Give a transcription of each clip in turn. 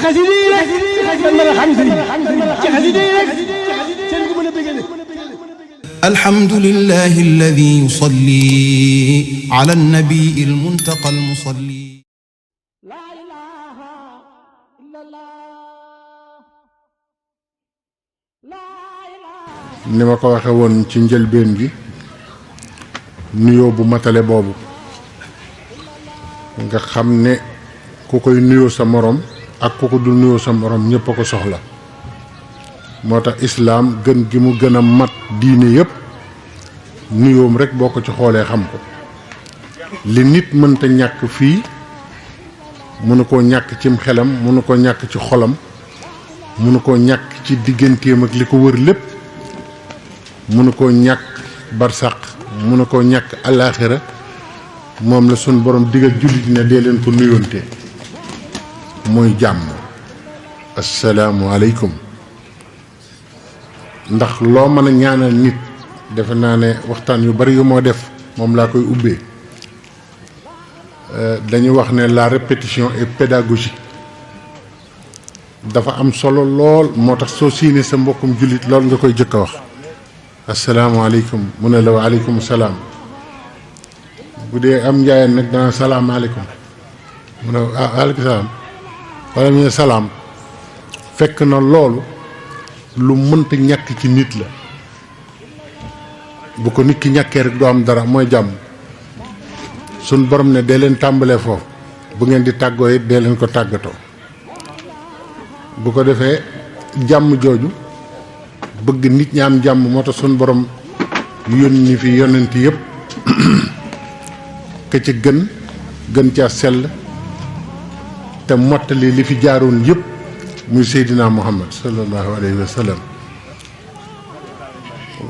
xasida yi rek lañ mën a xam sëriñ bi ci xasida yi rek seen ko mën a bëggale alhamdulillahi alladi yusalli ala annabi almuntaqa almusalli ni ma ko waxe woon ci njëlbeen gi nuyoo bu matale boobu nga xam ne ku koy nuyoo sa morom ak ku ko dul nuyoo sa morom ñëpp a ko soxla moo tax islaam gën gi mu gën a mat diine yëpp nuyoom rek boo ko ci xoolee xam ko li nit mënta ñàkk fii mënu koo ñàkk cim xelam mënu ko ñàkk ci xolam mënu koo ñàkk ci digganteem ak li ko wër lépp mënu koo ñàkk barsàq mënu koo ñàkk alaaxira moom la sun borom digal jullit ne dee leen ko nuyoonte mooy jàmm assalaamu aleykum ndax loo mën a ñaanal nit defe naa ne waxtaan yu bari yu moo def moom laa koy ubbee dañu wax ne la répétition est pédagogique dafa am solo lool moo tax soo siinee sa mbokkum jullit lool nga koy jëkk a wax asalaamaaleykum mu ne la wa aleykum salaam bu dee am njaayeen nag dana salaamaaleykum mu ne aleykum salaam wala mu ne salaam fekk na loolu lu mënta ñàkk ci nit la bu ko nit ki ñàkkee rek doo am dara mooy jàmm suñ borom ne dee leen tàmbalee foofu bu ngeen di tàggoo it dee leen ko tàggatoo bu ko defee jàmm jooju bëgg nit ñi am jàmm moo tax suñ borom yónni fi yonent yëpp ka ca gën caa sell te mottali li fi jaaroon yëpp muy Seydina Muhammad sallallahu alayhi wa sallam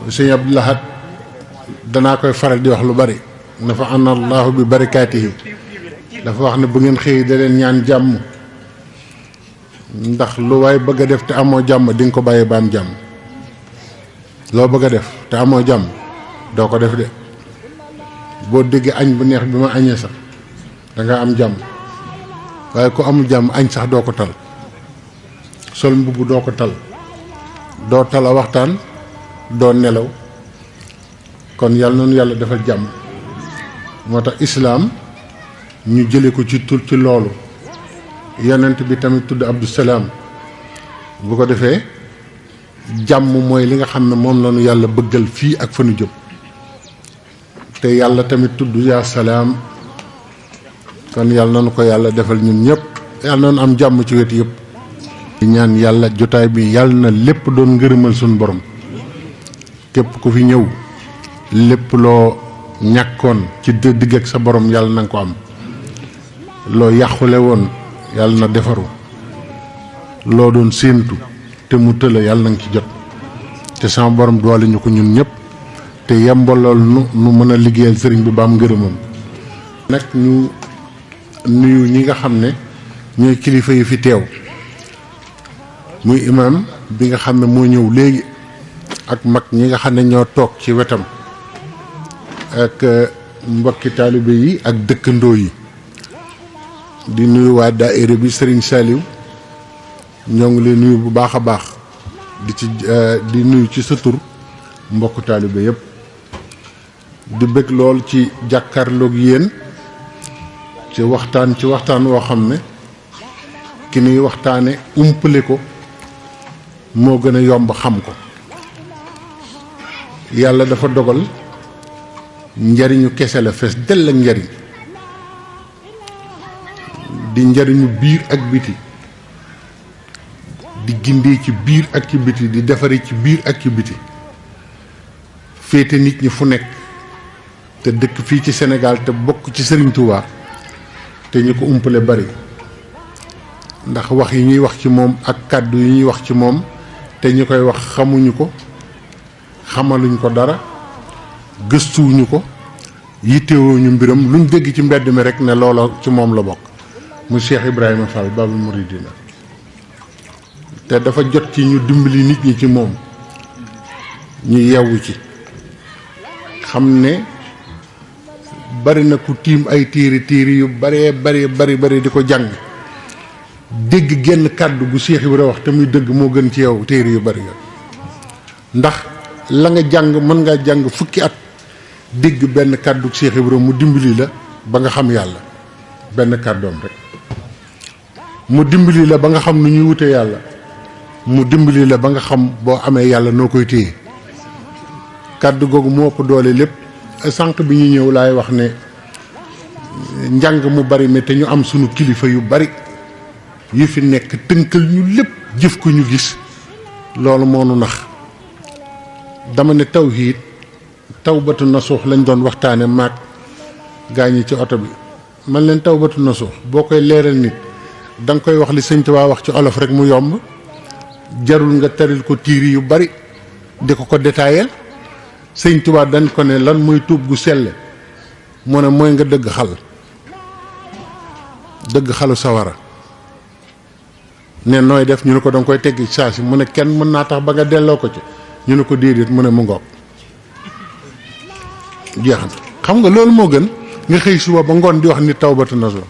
sëñ Abdou Lahad danaa koy faral di wax lu bari nafa ana allahu bi barakaatihi dafa wax ne bu ngeen xëy da leen ñaan jàmm ndax lu waay bëgg a def te amoo jàmm di nga ko bàyyi ba am jàmm loo bëgg a def te amoo jàmm doo ko def de boo déggee añ bu neex bi ma añee sax danga am jàmm waaye ku amul jàmm añ sax doo ko tal sol mbubb doo ko tal doo tala waxtaan doo nelaw kon yàlla noonu yàlla defal jàmm moo tax islaam ñu jële ko ci tur ci loolu yonent bi tamit tudd Abdou Salaam bu ko defee jàmm mooy li nga xam ne moom la ñu yàlla bëggal fii ak fa nu jëm te yàlla tamit tudd yaa salaam kon yàlla nañu ko yàlla defal ñun ñëpp yàlla nañu am jàmm ci wet yëpp ñaan yàlla jotaay bi yàlla na lépp doon ngërëmal suñu borom képp ku fi ñëw lépp loo ñàkkoon ci digg ak sa borom yàlla na nga ko am loo yàqule woon yàlla na defaru loo doon séentu te mu tëla yàlla na nga ci jot te sama borom doole ñu ko ñun ñëpp te yembalool nu mën a liggéeyal sëriñ bi ba am ngërëmam nag ñu nuyu ñi nga xam ne ñooy kilifa yi fi teew muy imam bi nga xam ne moo ñëw léegi ak mag ñi nga xam ne ñoo toog ci wetam ak mbokki taalibe yi ak dëkkandoo yi di nuyu waa daayira bi Serigne Saliou ñoo ngi leen nuyu bu baax a baax di nuyu ci sa tur mbokku taalibe yëpp di bëgg lool ci jàkkaarloog yéen ci waxtaan woo xam ne ki nuy waxtaane umpale ko moo gën a yomb xam ko yàlla dafa dogal njariñu kese la fees dell ak njariñ di njariñu biir ak biti di gindee ci biir ak ci biti di defare ci biir ak ci biti féete nit ñi fu nekk te dëkk fii ci Sénégal te bokk ci Serigne Touba te ñu ko umpale bari ndax wax yi ñuy wax ci moom ak kàddu yi ñuy wax ci moom te ñu koy wax xamuñu ko xamaluñ ko dara gëstuwuñu ko yittewuñu mbiram luñ dégg ci mbedd mi rek ne loola ci moom la bokk mu Cheikh Ibrahima Fall Babul Mouridina te dafa jot ci ñu dimbali nit ñi ci moom ñu yewwu ci xam ne bari na ku tiim ay téere yu bari di ko jàng dégg genn kàddu gu Cheikh Ibra wax te muy dëgg moo gën ci yow téere yu bari ndax la nga jàng mën ngaa jàng fukki at dégg benn kàddu Cheikh Ibra mu dimbali la ba nga xam yàlla benn kàddoom rek mu dimbali la ba nga xam nu ñuy wute yàlla mu dimbali la ba nga xam boo amee yàlla noo koy téye kàddu googu moo ëpp doole lépp sànq bi ñu ñëw laay wax ne njàng mu bari mi te ñu am sunu kilifa yu bari yu fi nekk tënkal ñu lépp jëf ko ñu gis loolu moo nu nax dama ne tawhiid tawbatu nasuux lañ doon waxtaane maag gaañi ci oto bi man leen tawbatu nasuux boo koy leeral nit da nga koy wax li Sëñ Tuubaa wax ci olof rek mu yomb jarul nga taril ko tiiri yu bari di ko détaayel Sëñ Tuubaa dañ ko ne lan mooy tuub gu sell mu ne mooy nga dëgg xalu sawara ne nooy def ñu ne ko danga koy tegg saa si mu ne kenn mën naa tax ba nga delloo ko ci ñu ne ko déedéet mu ne mu ngoog jeex na xam nga loolu moo gën nga xëy suba ba ngoon di wax ni tawbatu nasuux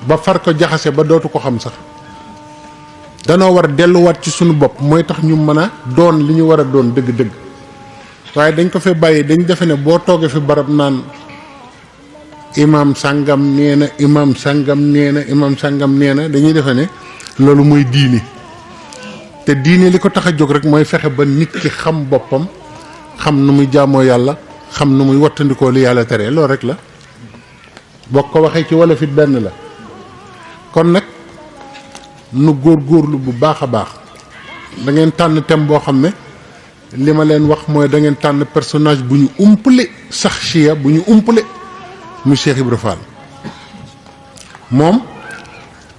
ba far ko jaxase ba dootu ko xam sax danoo war a delluwaat ci sunu bopp mooy tax ñu mën a doon li ñu war a doon dëgg-dëgg waaye dañ ko fi bàyyi dañ defe ne boo toogee fi barab naan imam sàngam nee na imam sàngam nee na imam sàngam nee na dañuy defe ne loolu mooy diine te diine li ko tax a jóg rek mooy fexe ba nit ki xam boppam xam nu muy jaamoo yàlla xam nu muy wattandikoo li yàlla tere loolu rek la boo ko waxee ci wolof it benn la kon nag nu góorgóorlu bu baax a baax da ngeen tànn thème boo xam ne li ma leen wax mooy da ngeen tànn personnage bu ñu umpale saxsiya bu ñu umpale mu Cheikh Ibra Fall moom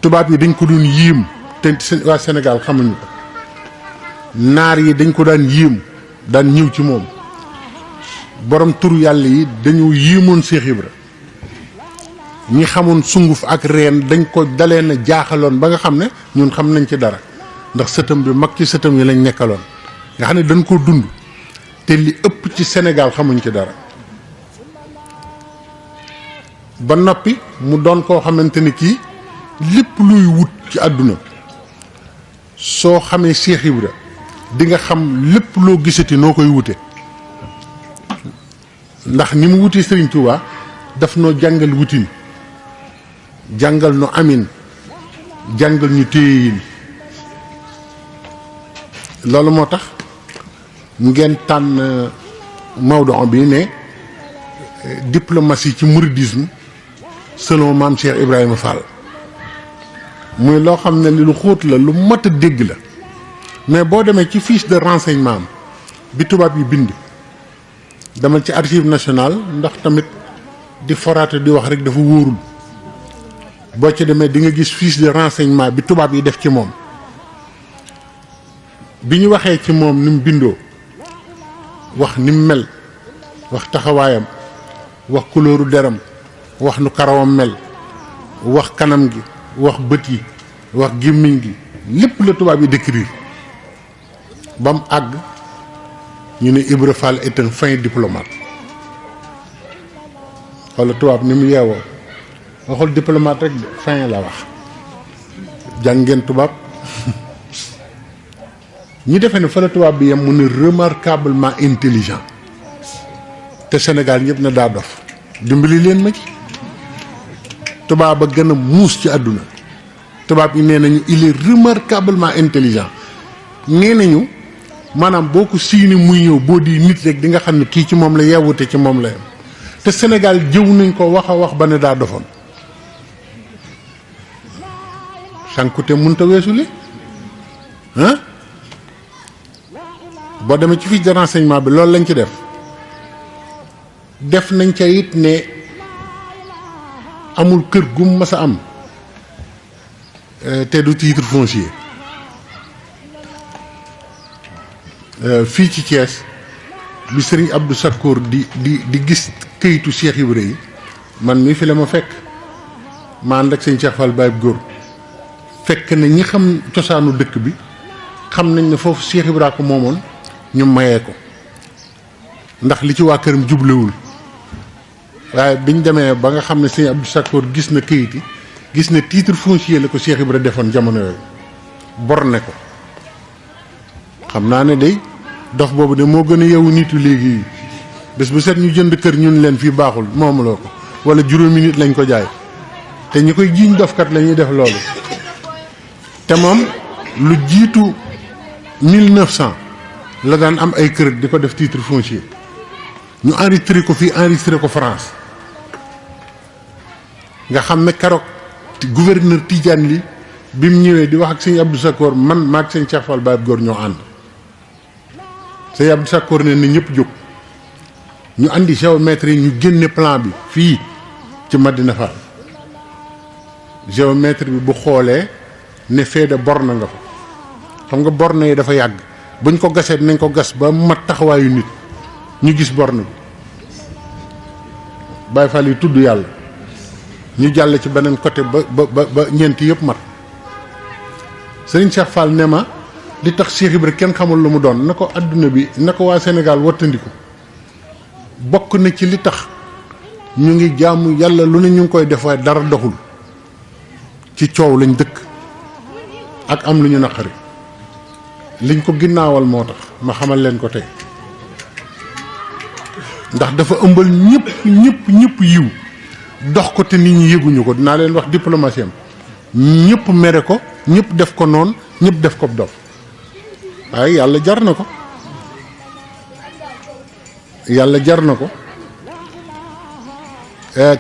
tubaab yi dañ ko doon yiim te waa Sénégal xamuñu ko naar yi dañ ko daan yiim daan ñëw ci moom borom turu yàlla yi dañu yiimoon Cheikh Ibra ñi xamoon sunguf ak reen dañ ko dalee na jaaxaloon ba nga xam ne ñun xam nañ ci dara ndax sëtam bi mag ci sëtam yi lañ nekkaloon nga xam ne dañ ko dund te li ëpp ci Sénégal xamuñ ci dara ba noppi mu doon koo xamante ni kii lépp luy wut ci àdduna soo xamee Cheikh Ibra di nga xam lépp loo gisati noo koy wute ndax ni mu wuti Serigne Touba daf noo jàngal wutin jàngal nu amin jàngal ñu téyeyin loolu moo tax ngeen tànn mawduu bi ne diplomatie ci mouridisme selon maam Cheikh Ibrahima Fall muy loo xam ne li lu xóot la lu mat a dégg la mais boo demee ci fiche de renseignement bi tubaab yi bind demal ci archive nationale ndax tamit di foraate di wax rek dafa wóorul boo ci demee di nga gis fiche de renseignement bi tubaab yi def ci moom bi ñu waxee ci moom ni mu bindoo wax ni mu mel wax taxawaayam wax couleur deram wax nu karawam mel wax kanam gi wax bët yi wax gémmiñ gi lépp la tubaab yi décrire ba mu àgg ñu ne Ibra Fall est un fin diplomate wala tubaab ni mu yeewoo waxul diplomate rek fin la wax jàngeen tubaab ñi defee ne fa la tubaab bi yem mu ne remarquablement intelligent te Sénégal ñëpp na daa dof dimbali leen ma ci tubaab a gën a muus ci àdduna tubaab yi nee nañu il est remarquablement intelligent nee nañu maanaam boo ko siini muy ñëw boo di nit rek di nga xam ne kii ci moom la yeewute ci moom la yem te Sénégal jëw nañ ko wax a wax ba ne daa dofoon sànkute munta weesu li ah boo demee ci fiche de renseignement bi loolu lañ ci def nañ ca it ne amul kër gum mas a am te du titre foncier fii ci Thiès bi Serigne Abdou Sakkour di gis këyitu Cheikh Ibra yi man mii fi la ma fekk ma ànd ak sëñ Cheikh Fall Baye góor fekk na ñi xam cosaanu dëkk bi xam nañ ne foofu Cheikh Ibra ko moomoon ñu mayee ko ndax li ci waa këram jublewul waaye biñ demee ba nga xam ne sëñ Abdou Sakkour gis na këyit yi gis ne titre foncier la ko Cheikh Ibra defoon jamono yooyu borne ko xam naa ne day dox boobu de moo gën a yeewu nitu léegi yi bés bu set ñu jënd kër ñun leen fii baaxul moomuloo ko wala juróomi nit lañ ko jaay te ñi koy jiiñ dofkat la ñuy def loolu te moom lu jiitu 1900 la daan am ay kër di ko def titre foncier ñu enregistré ko fii enregistré ko France nga xam ne keroog gouverneur Tidiane li bi mu ñëwee di wax ak sëñ Abdou Sakkoor man maag sëñ Cheikh Fall Baye Góor ñoo ànd sëñ Abdou Sakkoor ne ñëpp jóg ñu andi géomètre yi ñu génne plan bi fii ci Madina Fall géomètre bi bu xoolee ne fee de borne nga fa xam nga borne yi dafa yàgg buñ ko gasee dinañ ko gas ba mat taxawaayu nit ñu gis borne bi Baye Fall yi tudd yàlla ñu jàll ci beneen côté ba ñeenti yëpp mat Serigne Cheikh Fall ne ma li tax Cheikh Ibra kenn xamul lu mu doon na ko adduna bi na ko waa Sénégal wattandiku bokk na ci li tax ñu ngi jaamu yàlla lu ne ñu ngi koy def waaye dara doxul ci coow lañ dëkk ak am lu ñu naqari liñ ko ginnaawal moo tax ma xamal leen ko tey ndax dafa ëmbal ñëpp yiw dox ko te nit ñi yëguñu ko dinaa leen wax diplomatie am ñëpp mere ko ñëpp def ko noonu ñëpp def ko dof waaye yàlla jar na ko yàlla jar na ko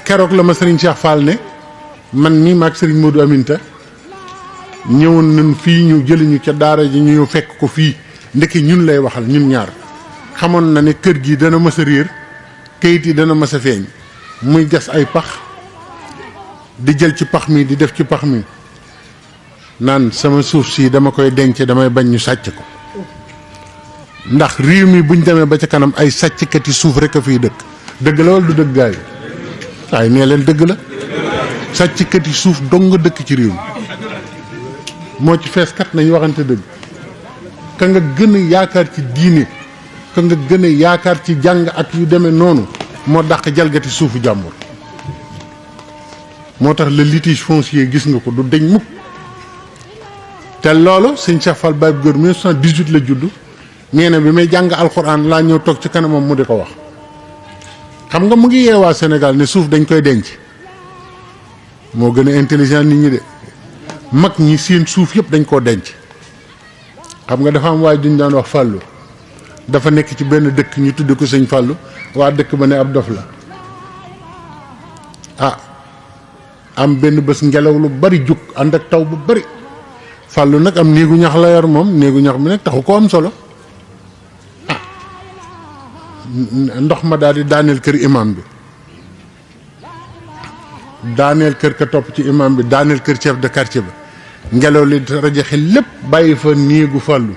keroog la ma Serigne Cheikh Fall ne man mii maag Serigne Modou Aminta ñëwoon nañ fii ñu jëliñu ca daara ji ñu fekk ko fii ndeke ñun lay waxal ñun ñaar xamoon na ne kër gi dana mës a réer kayit yi dana mës a feeñ muy gas ay pax di jël ci pax mi di def ci pax mi naan sama suuf si dama koy denc damay bañ ñu sàcc ko ndax réew mi buñ demee ba ca kanam ay sàcckati suuf rek a fiy dëgg la wala du dëgg gaay waaye nee leen dëgg la sàcckati suuf dong nga dëkk ci réew mi moo ci fees kat nañ waxante dëgg ka nga gën a yaakaar ci diine ka nga gën a yaakaar ci jàng ak yu demee noonu moo dàq jalgati suufu jàmbur moo tax le litige foncier gis nga ko du deñ mukk te loolu sëñ Cheikh Fall Baye Góor 1918 la judd nee na bi may jàng alxuraan laa ñëw toog ci kanamam mu di ko wax xam nga mu ngi yeewaa Sénégal ne suuf dañ koy denc moo gën a intelligent nit ñi de mag ñi seen suuf yëpp dañ koo denc xam nga dafa am waay duñ daan wax fàllu dafa nekk ci benn dëkk ñu tudd ko sëñ fàllu waa dëkk ba ne ab dof la ah am benn bés ngelaw lu bari jóg ànd ak taw bu bari fàllu nag am néegu ñax la yor moom néegu ñax bi nag taxu ko am solo ah ndox ma daal di daaneel kër imam bi daaneel kër ka topp ci imam bi daaneel kër chef de quartier ba ngelaw li rajaxe lépp bàyyi fa néegu fàllu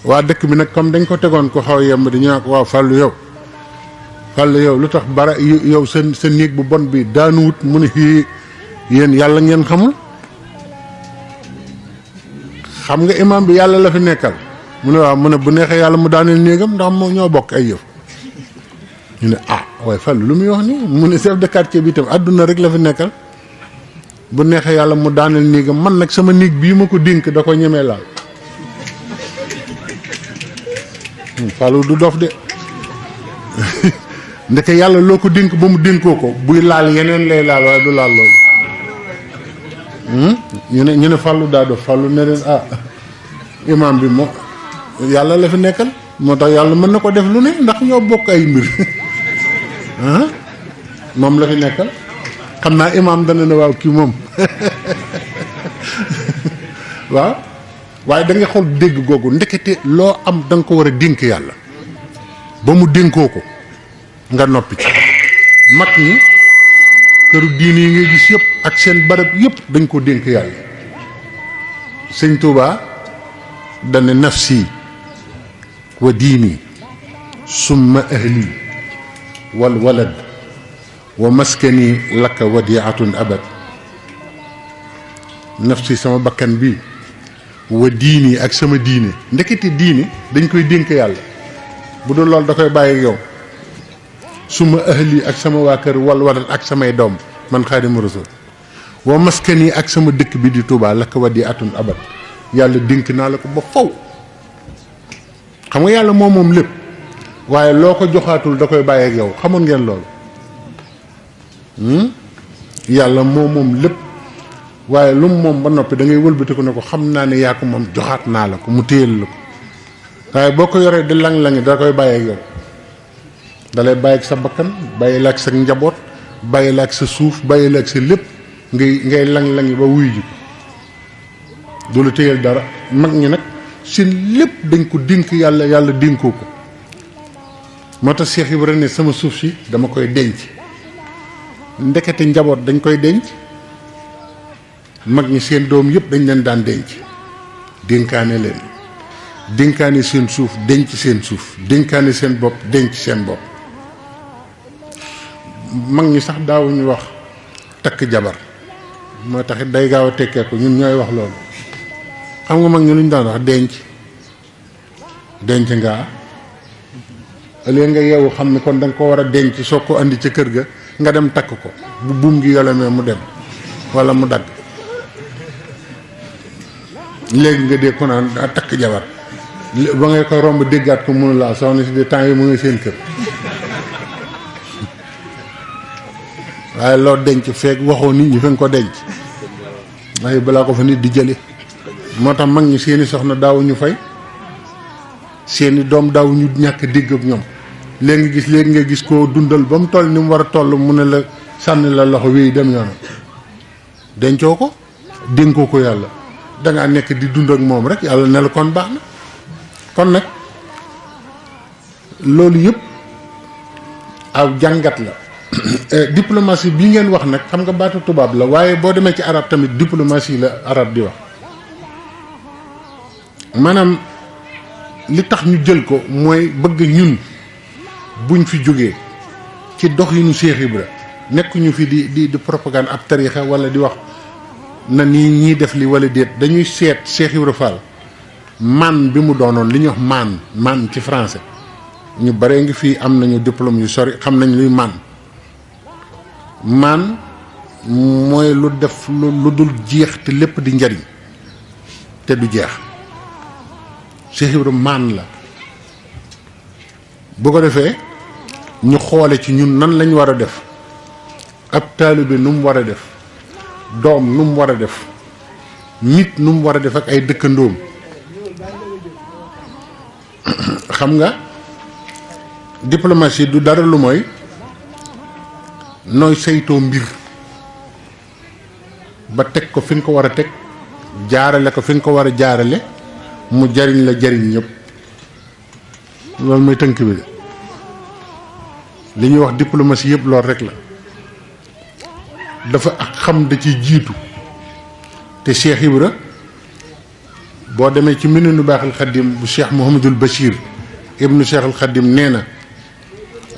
waa dëkk bi nag comme dañ ko tegoon ko xaw yemb di ñu naan ko waaw fàllu yow lu tax bara yow sa néeg bu bon bi daanuwut mu ne yéen yàlla ngeen xamul xam nga imam bi yàlla la fi nekkal mu ne waaw mu ne bu neexee yàlla mu daaneel néegam ndax moo ñoo bokk ay yëf ñu ne ah waaye fàllu lu muy wax nii mu ne chef de quartier bi itam àdduna rek la fi nekkal bu neexee yàlla mu daaneel néegam man nag sama néeg bii ma ko dénk da ko ñemee laal fàllu du dof de ndeke yàlla loo ko dénk ba mu dénkoo ko buy laal yeneen lay laal waaye du laal loolu ñu ne fàllu daa dof fàllu ne leen ah imam bi moo yàlla la fi nekkal moo tax yàlla mën na ko def lu ne ndax ñoo bokk ay mbir moom la fi nekkal xam naa imam dana ne waaw kii moom waaw waaye da nga xool dégg googu ndekete loo am da nga ko war a dénk yàlla ba mu dénkoo ko nga noppi ci mag ñi këru diine yi nga gis yëpp ak seen barab yëpp dañ ko dénk yàlla sëñ Touba dane nafsi wa diini summa ahli wal walad wa maskani laka wadiatun abad nafsi sama bakkan bi wa diini ak sama diine ndekete diine dañ koy dénk yàlla bu dul loolu da koy bàyyi yow suma ahli ak sama waa kër wal walad ak samay doom man Xaadimu Rasuul wa maskani ak sama dëkk bi di Touba lakk wa di atun abad yàlla dénk naa la ko ba faw xam nga yàlla moom lépp waaye loo ko joxaatul da koy bàyyi ak yow xamoon ngeen loolu yàlla moom lépp waaye lu mu moom ba noppi da ngay wëlbatiku ne ko xam naa ne yaa ko moom joxaat naa la ko mu téyel la ko waaye boo ko yoree di lang-langi da koy bàyyi ak yow da lay bàyyi ak sa bakkan bàyyi la ak sa njaboot bàyyi la ak sa suuf bàyyi la ak sa lépp ngay lang-langi ba wuy ji du la téyel dara mag ñi nag seen lépp dañ ko dénk yàlla yàlla dénkoo ko moo tax Cheikh Ibrahima ne sama suuf si dama koy denc ndekete njaboot dañ koy denc mag ñi seen doom yëpp dañ leen daan denc dénkaane leen dénkaane seen suuf denc seen suuf dénkaane seen bopp denc seen bopp mag ñi sax daawuñu wax takk jabar moo taxit day gaaw a tekkee ko ñun ñooy wax loolu xam nga mag ñi lu ñu daan wax denc ngaa ëllëg nga yeewu xam ne kon da nga ko war a denc soo ko andi ca kër ga nga dem takk ko bu buum gi yolemee mu dem walla mu dagg léegi nga dégg ko naan daa takk jabar ba ngay ko romb déggaat ko mënu laa soxna si de temps yi mu ngi seen kër waaye loo denc feeg waxoo nit ñi fa nga ko denc waaye balaa ko fa nit di jële moo tax mag ñi seeni soxna daawuñu fay seeni doom daawuñu ñàkk dégg ak ñoom léegi nga gis koo dundal ba mu toll ni mu war a toll mu ne la sànni la loxo wéy dem yoonam dencoo ko dénkoo ko yàlla dangaa nekk di dund ak moom rek yàlla ne la kon baax na kon nag loolu yëpp aw jàngat la diplomatie bi ngeen wax nag xam nga baatu tubaab la waaye boo demee ci arab tamit diplomatie la arab di wax maanaam li tax ñu jël ko mooy bëgg ñun buñ fi jógee ci dox yi ñu Cheikh Ibra nekkuñu fi di propagande ab tariixa wala di wax na nii ñii def li wala déet dañuy seet Cheikh Ibra Fall man bi mu doonoon li ñuy wax man ci français ñu bare ngi fii am nañu diplôme yu sori xam nañ luy man mooy lu def lu dul jeex te lépp di njariñ te du jeex Cheikh Ibra man la bu ko defee ñu xoole ci ñun nan lañ war a def ab taalibe nu mu war a def doom nu mu war a def nit nu mu war a def ak ay dëkkandoom xam nga diplomatie du dara lu mooy nooy saytoo mbir ba teg ko fi nga ko war a teg jaarale ko fi nga ko war a jaarale mu jariñ la jariñ ñëpp loolu mooy tënk bi li ñuy wax diplomatie yëpp loolu rek la dafa ak xam da ci jiitu te Cheikh Ibra boo demee ci Minanu Baaxil Xaddim bu Cheikh Mouhamadul Bachir ibnu Cheikh al Xaddim nee na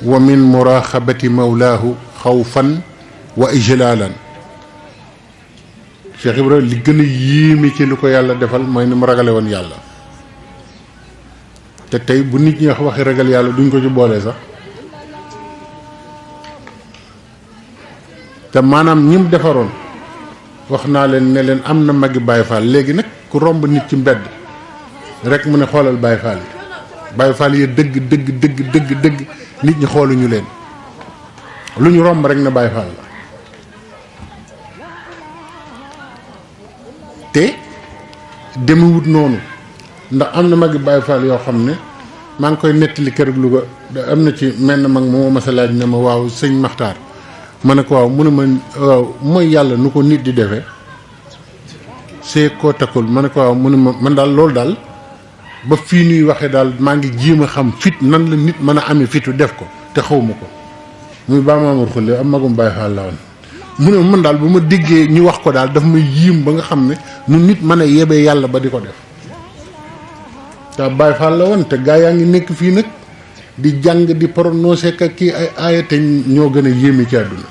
wa min muraaxabati mawlaahu xawfan wa ijlaalan Cheikh Ibra li gën a yéeme ci lu ko yàlla defal mooy ni mu ragale woon yàlla te tey bu nit ñi wax waxi ragal yàlla duñ ko ci boole sax te maanaam ñi mu defaroon wax naa leen ne leen am na magi Baye Fall léegi nag ku romb nit ci mbedd rek mu ne xoolal Baye Fall yi Baye Fall yi dëgg nit ñi xooluñu leen lu ñu romb rek na Baye Fall la te demewut noonu ndax am na magi Baye Fall yoo xam ne maa ngi koy nettali keroog Louga am na ci menn mag moo ma sa laaj ne ma waaw sëñ Maxtaar ma ne ko waaw mu ne ma waaw mooy yàlla nu ko nit di defee see koo takkul ma ne ko waaw mu ne ma man daal loolu daal ba fii nuy waxee daal maa ngi jéem a xam fit nan la nit mën a amee fitu def ko te xaw ma ko muy Ba Mamour Khoule am magum Baye Fall la woon mu ne man daal bu ma déggee ñu wax ko daal daf ma yiim ba nga xam ne nu nit mën a yebee yàlla ba di ko def te Baye Fall la woon te gaa yaa ngi nekk fii nag di jàng di prononcé ka kii ay aaya te ñoo gën a yéeme ci àdduna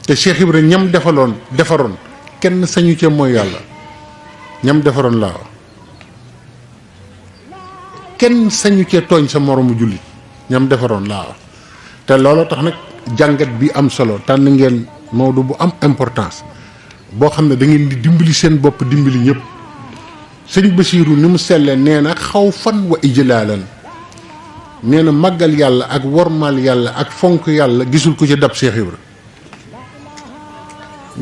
te Cheikh Ibra ñam defaroon kenn sañu ca mooy yàlla ñam defaroon laa wax kenn sañu cee tooñ sa moromu jullit ñam defaroon laa wax te looloo tax nag jàngat bi am solo tànn ngeen Maodo bu am importance boo xam ne da ngeen di dimbali seen bopp dimbali ñëpp sëñ Basiiru ni mu sellee nee na xaw fan wa ijlaalan nee na màggal yàlla ak wormaal yàlla ak fonk yàlla gisul ko ci dab Cheikh Ibra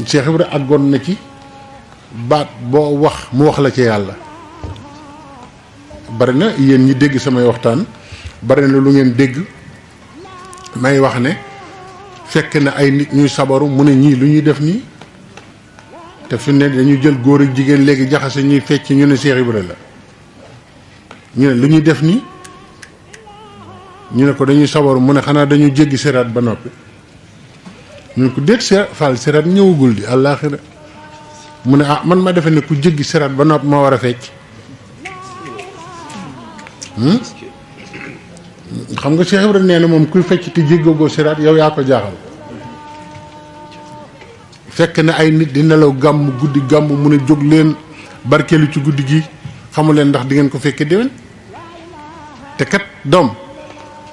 Cheikh Ibra àggoon na ci baat boo wax mu wax la ci yàlla bari na yéen ñi dégg samay waxtaan bari na lu ngeen dégg may wax ne fekk na ay nit ñuy sabaru mu ne ñii lu ñuy def nii te fi ne dañu jël góor ak jigéen léegi jaxase ñuy fecc ñu ne Cheikh Ibra la ñu ne lu ñuy def nii ñu ne ko dañuy sabaru mu ne xanaa dañu jéggi siraat ba noppi ñu ne ko déet Fall siraat ñëwagul di àllaaxira mu ne ah man ma defe ne ku jéggi siraat ba noppi moo war a fecc xam nga Cheikh Ibra nee na moom kuy fecc te jéggagoo siraat yow yaa ko jaaxal fekk na ay nit di nelaw gàmm guddi gàmm mu ne jóg leen barkeelu ci guddi gi xamu leen ndax di ngeen ko fekke déwén te kat doom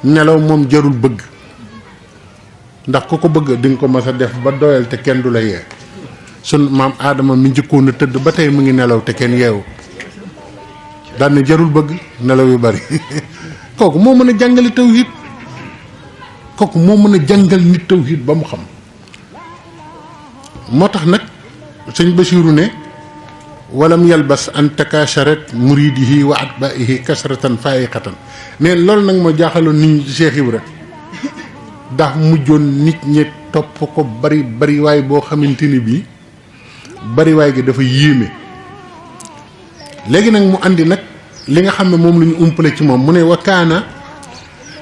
nelaw moom jarul bëgg ndax ku ko bëgg di nga ko mas a def ba doyal te kenn du la yee sun maam aadama mi njëkkoon a tëdd ba tey mu ngi nelaw te kenn yeewu daan ne jarul bëgg nelaw yu bari kooku moo mën a jàngale tawhid kooku moo mën a jàngal nit tawhid ba mu xam moo tax nag sëñ Basiiru ne walam yalbas an takasharat muridihi wa atbaihi kasratan faiqatan ne loolu nag moo jaaxaloon nit ñi ci Cheikh Ibra ndax mujjoon nit ñi topp ko bari bariwaay boo xamante ni bii bariwaay gi dafa yéeme léegi nag mu andi nag li nga xam ne moom la ñu umpale ci moom mu ne wa kaana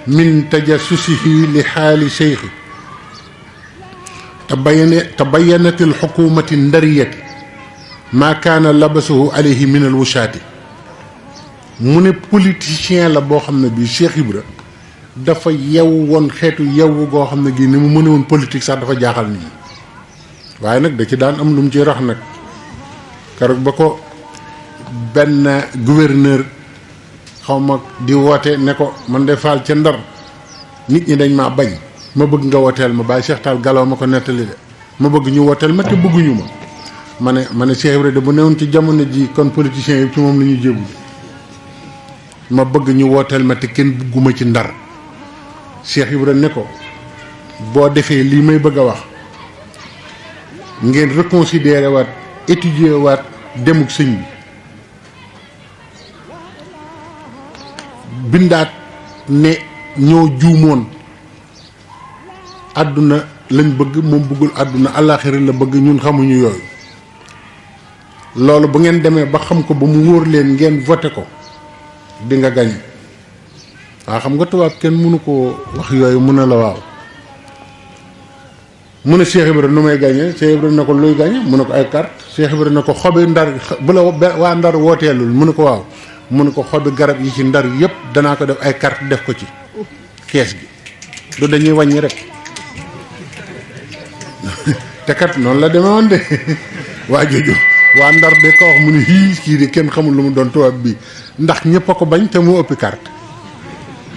min tajassusihi li xaali cheikhi tabayanat al xukumati ndariyati maa kaana labasuhu alayhi min al wusaati mu ne politicien la boo xam ne bii Cheikh Ibra dafa yew woon xeetu yew goo xam ne gii ni mu mëne woon politique sax dafa jaaxal nit ñi waaye nag da ci daan am lu mu ci rax nag keroog ba ko benn gouverneur xaw ma di woote ne ko man de Fall ca Ndar nit ñi dañ maa bañ ma bëgg nga wooteel ma Baye Cheikh Tall Galaw ma ko nettali de ma bëgg ñu wooteel ma te bëgguñu ma ne Cheikh Ibra de bu newoon ci jamono ji kon politiciens yi ci moom la ñuy jébbu ma bëgg ñu wooteel ma te kenn bëgguma ci Ndar Cheikh Ibra ne ko boo defee lii may bëgg a wax ngeen reconsidérer waat étudier waat demuk sëñ bi bindaat ne ñoo juumoon àdduna lañ bëgg moom bëggul àdduna àllaaxira la bëgg ñun xamuñu yooyu loolu bu ngeen demee ba xam ko ba mu wóor leen ngeen voté ko di nga gañe waaw xam nga tubaab kenn mënu ko wax yooyu mun na la waaw mu ne Cheikh Ibra nu may gañe Cheikh Ibra ne ko luy gañe mu ne ko ay carte Cheikh Ibra ne ko xobi Ndar bu la waa Ndar wooteelul mu ne ko waaw mu ne ko xobi garab yi ci Ndar yëpp danaa ko def ay carte def ko ci kees gi du dañuy wàññi rek te kat noonu la demee woon de waa jooju waa Ndar de ko wax mu ne kii de kenn xamul lu mu doon tubaab bi ndax ñëpp a ko bañ te moo ëppi carte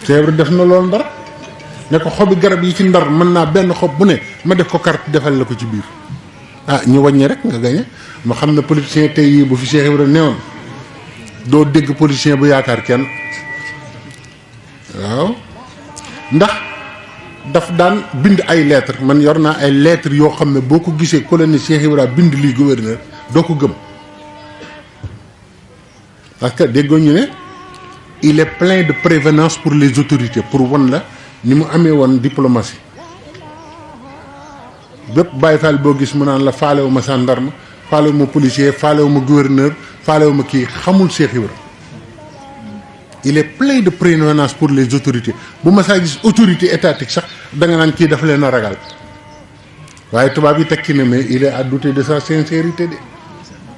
Cheikh Ibra def na loolu Ndar ne ko xobi garab yi ci Ndar mën naa benn xob bu ne ma def ko carte defal la ko ci biir ah ñu wàññi rek nga gañe ma xam ne politicien tey yii bu fi Cheikh Ibra newoon doo dégg politicien bu yaakaar kenn waaw ndax daf daan bind ay lettres man yor naa ay lettres yoo xam ne boo ko gisee colonie Cheikh Ibra bind lii gouverneur doo ko gëm parce que déggoo ñu ne il est plein de prévenance pour les autorités pour wan la ni mu amee woon diplomatie bépp Baye Fall boo gis mu naan la faalewu ma gendarme faalewu ma policier faalewu ma gouverneur faalewu ma kii xamul Cheikh Ibra il est plein de prévenance pour les autorités bu ma saa gis autorité étatique sax da nga naan kii dafa leen a ragal waaye tubaab yi tekki na mais il est à douter de sa sincérité de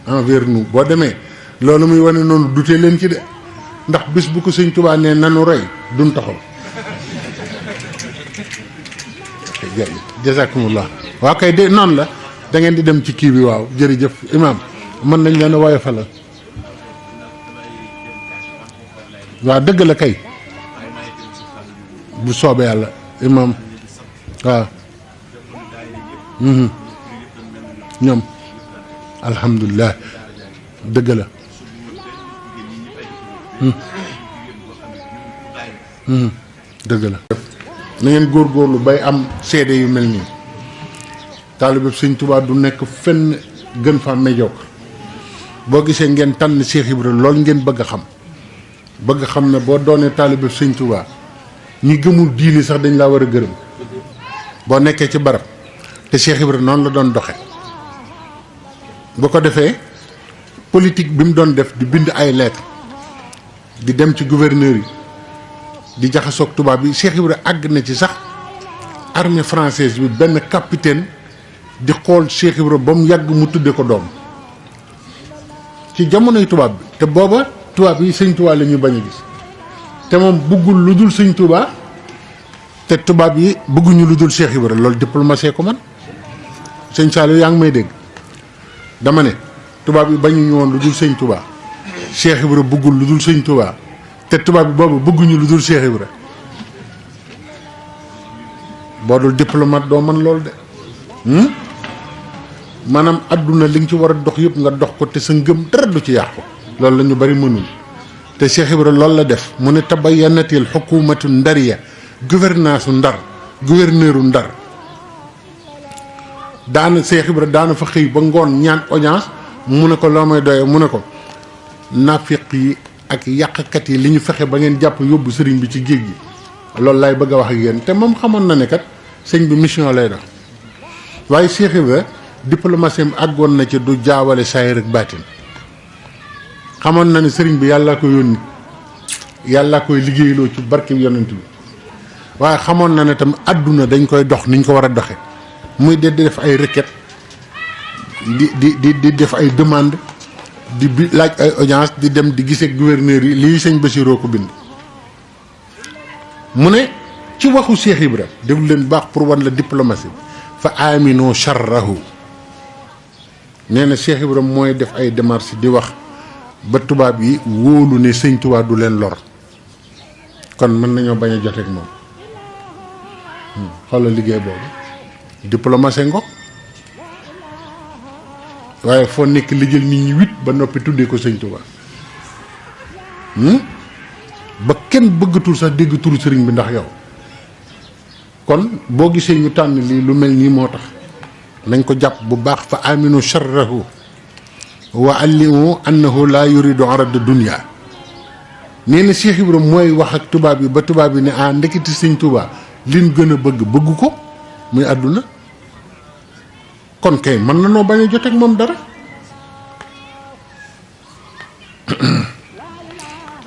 envers nous boo demee loolu muy wane noonu douter leen ci de ndax bis bu ko sëñ Tuubaa ne nanu roy duñ taxaw jazakumullah waaw kay de noonu la da ngeen di dem ci kii bi waaw jërëjëf imaam mën nañ leen a woyofalal waaw dëgg la kay bu soobee yàlla imaam waaw ñoom alhamdulilah dëgg la dëgg la na ngeen góorgóorlu bay am seede yu mel nii taalibe Sëñ Tuubaa du nekk fenn gën fa médiocre boo gisee ngeen tànn Cheikh Ibra loolu ngeen bëgg a xam ne boo doonee taalibe Sëñ Tuubaa ñi gëmul diini sax dañ laa war a gërëm boo nekkee ci barab te Cheikh Ibra noonu la doon doxe bu ko defee politique bi mu doon def di bind ay lettres di dem ci gouverneur yi di jaxasoog tubaab bi Cheikh Ibra àgg na ci sax armée française bi benn capitaine di xool Cheikh Ibra ba mu yàgg mu tudde ko doom ci jamonoy tubaab bi te booba tubaab yi Sëñ Tuubaa la ñuy bañ a gis te moom bëggul lu dul Sëñ Tuubaa te tubaab yi bëgguñu lu dul Cheikh Ibra loolu diplomatie ko man sëñ Saliou yaa ngi may dégg dama ne tubaab yi bañuñu woon lu dul Sëñ Tuubaa Cheikh Ibra bëggul lu dul Sëñ Tuubaa te tubaab bi boobu bëgguñu lu dul Cheikh Ibra boo dul diplomate doo man loolu de maanaam adduna li nga ci war a dox yëpp nga dox ko te sa ngëm dara du ci yàqu loolu la ñu bari mënul te Cheikh Ibra loolu la def mu ne tabayyanatil xukumatu ndariya gouvernance ndar gouverneuru ndar daana Cheikh Ibra daana fa xëy ba ngoon ñaan audience mu ne ko loo may doye mu ne ko nafiq yi ak yàqkat yi li ñu fexe ba ngeen jàpp yóbbu sëriñ bi ci géej gi loolu laay bëgg a wax ak yéen te moom xamoon na ne kat sëñ bi mission lay dox waaye Cheikh Ibra diplomatie àggoon na ci du jaawale saayir ak baatin xamoon na ne sëriñ bi yàllaa ko yónni yàllaa koy liggéeyloo ci barke yonent bi waaye xamoon na ne tam àdduna dañ koy dox niñ ko war a doxe muy de def ay requête di def ay demande di laaj ay audience di dem di gisee gouverneur yi lii sëñ Bassiroo ko bind mu ne ci waxu Cheikh Ibra déglu leen baax pour wan la diplomatie fa amino charrahu nee na Cheikh Ibra mooy def ay démarches di wax ba tubaab yi wóolu ne Sëñ Tuubaa du leen lor kon mën nañoo bañ a joteeg moom xoolal liggéey boobu diplomatie ngo waaye foo nekk li jël nit ñi wit ba noppi tuddee ko Sëñ Tuubaa ba kenn bëggatul sax dégg turu sëriñ bi ndax yow kon boo gisee ñu tànn lii lu mel nii moo tax nañ ko jàpp bu baax fa aminu charrahu wa allimu annahu la yuridu arada dunia nee na Cheikh Ibra mooy wax ak tubaab yi ba tubaab yi ne ah ndeketi Sëñ Tuubaa liñ gën a bëgg ko muy àdduna kon kay mën na noo bañ a jot ak moom dara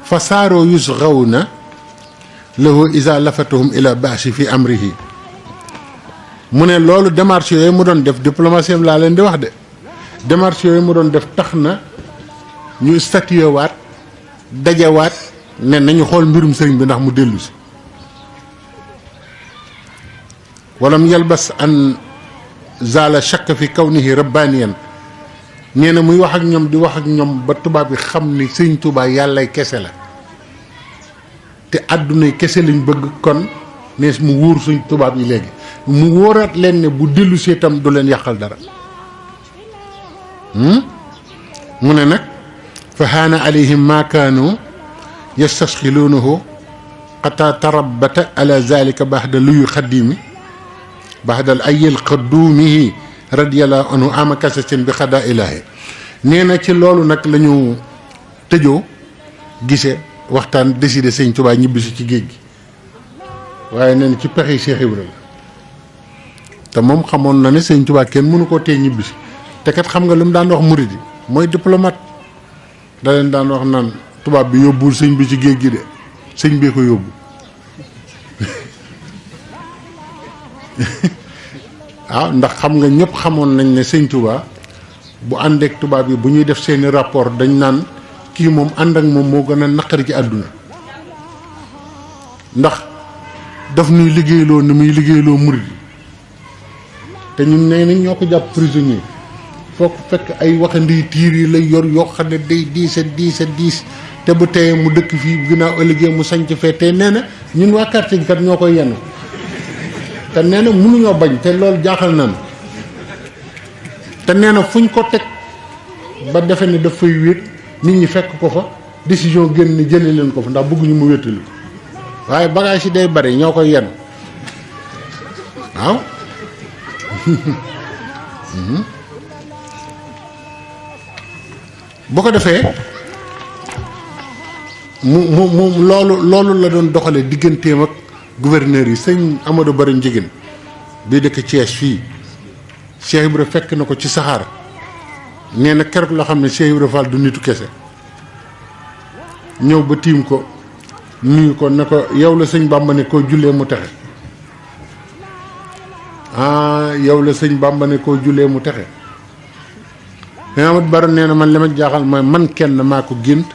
fa saaroo yusgawna lahu isa lafatahum ila baasi fi amrihi mu ne loolu démarche yooyu mu doon def diplomatie am laa leen di wax de démarche yooyu mu doon def tax na ñu statué waat dajewaat ne nañu xool mbirum sëriñ bi ndax mu dellu si walam yalbas an zala shakk fi kawnihi rabbaniyan nee na muy wax ak ñoom di wax ak ñoom ba tubaab bi xam ni Sëñ Tuubaa yàllay kese la te àddunay kese lañ bëgg kon nees mu wóor suñ tubaab yi léegi mu wóoraat leen ne bu dellu see itam du leen yàqal dara mu ne nag fa haana alayhim ma kaanu yastasxiluunahu xata tarabata ala zalika baxda luyu xadimi baxdal ayil xaduumihi radiyallahu anhu ama kasasin bi xadaa ilaahi nee na ci loolu nag la ñu tëjoo gise waxtaan décidé Sëñ Tuubaa ñibbisi ci géej gi waaye nee na ci pexe Cheikh Ibra la te moom xamoon na ne Sëñ Tuubaa kenn mënu koo tee ñibbisi te kat xam nga lu mu daan wax murid yi mooy diplomate da leen daan wax naan tubaab bi yóbbuwul sëñ bi ci géej gi de sëñ bee ko yóbbu waaw ndax xam nga ñëpp xamoon nañ ne Sëñ Tuubaa bu àndeek tubaab yi bu ñuy def seeni rapport dañ naan kii moom ànd ak moom moo gën a naqari ci àdduna ndax daf ñuy liggéeyloo ni muy liggéeyloo murid yi te ñun nee nañ ñoo ko jàpp prisonnier foo ko fekk ay waxandi tiir yi lay yor yoo xam ne day diis a diis te bu teyee mu dëkk fii ginnaaw ëllëgee mu sañc fee te nee na ñun waa quartier gi kat ñoo koy yenn te nee na mënuñoo bañ te loolu jaaxal nañ te nee na fuñ ko teg ba defe ne daf fay wéet nit ñi fekk ko fa décision génn ni jëlee leen ko fa ndax bëgguñu mu wéttali waaye bagage yi day bari ñoo koy yenn waaw bu ko defee mu loolu la doon doxalee digganteem ak gouverneur yi sëñ Amadou Bari Njigéen bii dëkk Thiès fii Cheikh Ibra fekk na ko ci saxaar nee na keroog la xam ne Cheikh Ibra Fall du nitu kese ñëw ba tiim ko nuyu ko ne ko yow la sëñ Bàmba ne koo jullee mu texe yow la sëñ Bàmba ne koo jullee mu texe Amadou Bari nee na man li ma jaaxal mooy man kenn maa ko gént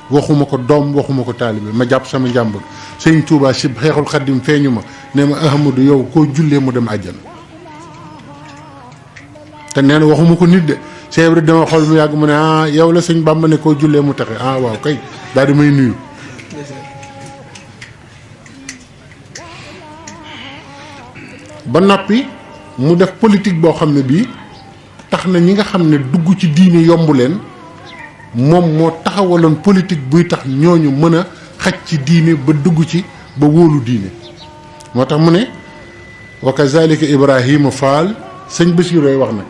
waxuma ko doom waxuma ko taalibe ma jàpp sama njàmbur sëñ Touba si xeexul xaddim feeñu ma ne ma Ahmadou yow koo jullee mu dem àjjana te nee na waxuma ko nit de Cheikh Ibra dama xool mu yàgg mu ne yow la sëñ Bàmba ne koo jullee mu texe waaw kay daal di may nuyu ba noppi mu def politique boo xam ne bii tax na ñi nga xam ne dugg ci diine yomb leen moom moo taxawaloon politique buy tax ñooñu mën a xaj ci diine ba dugg ci ba wóolu diine moo tax mu ne wa kazalika Ibrahima Fall sëñ Bassirou wax nag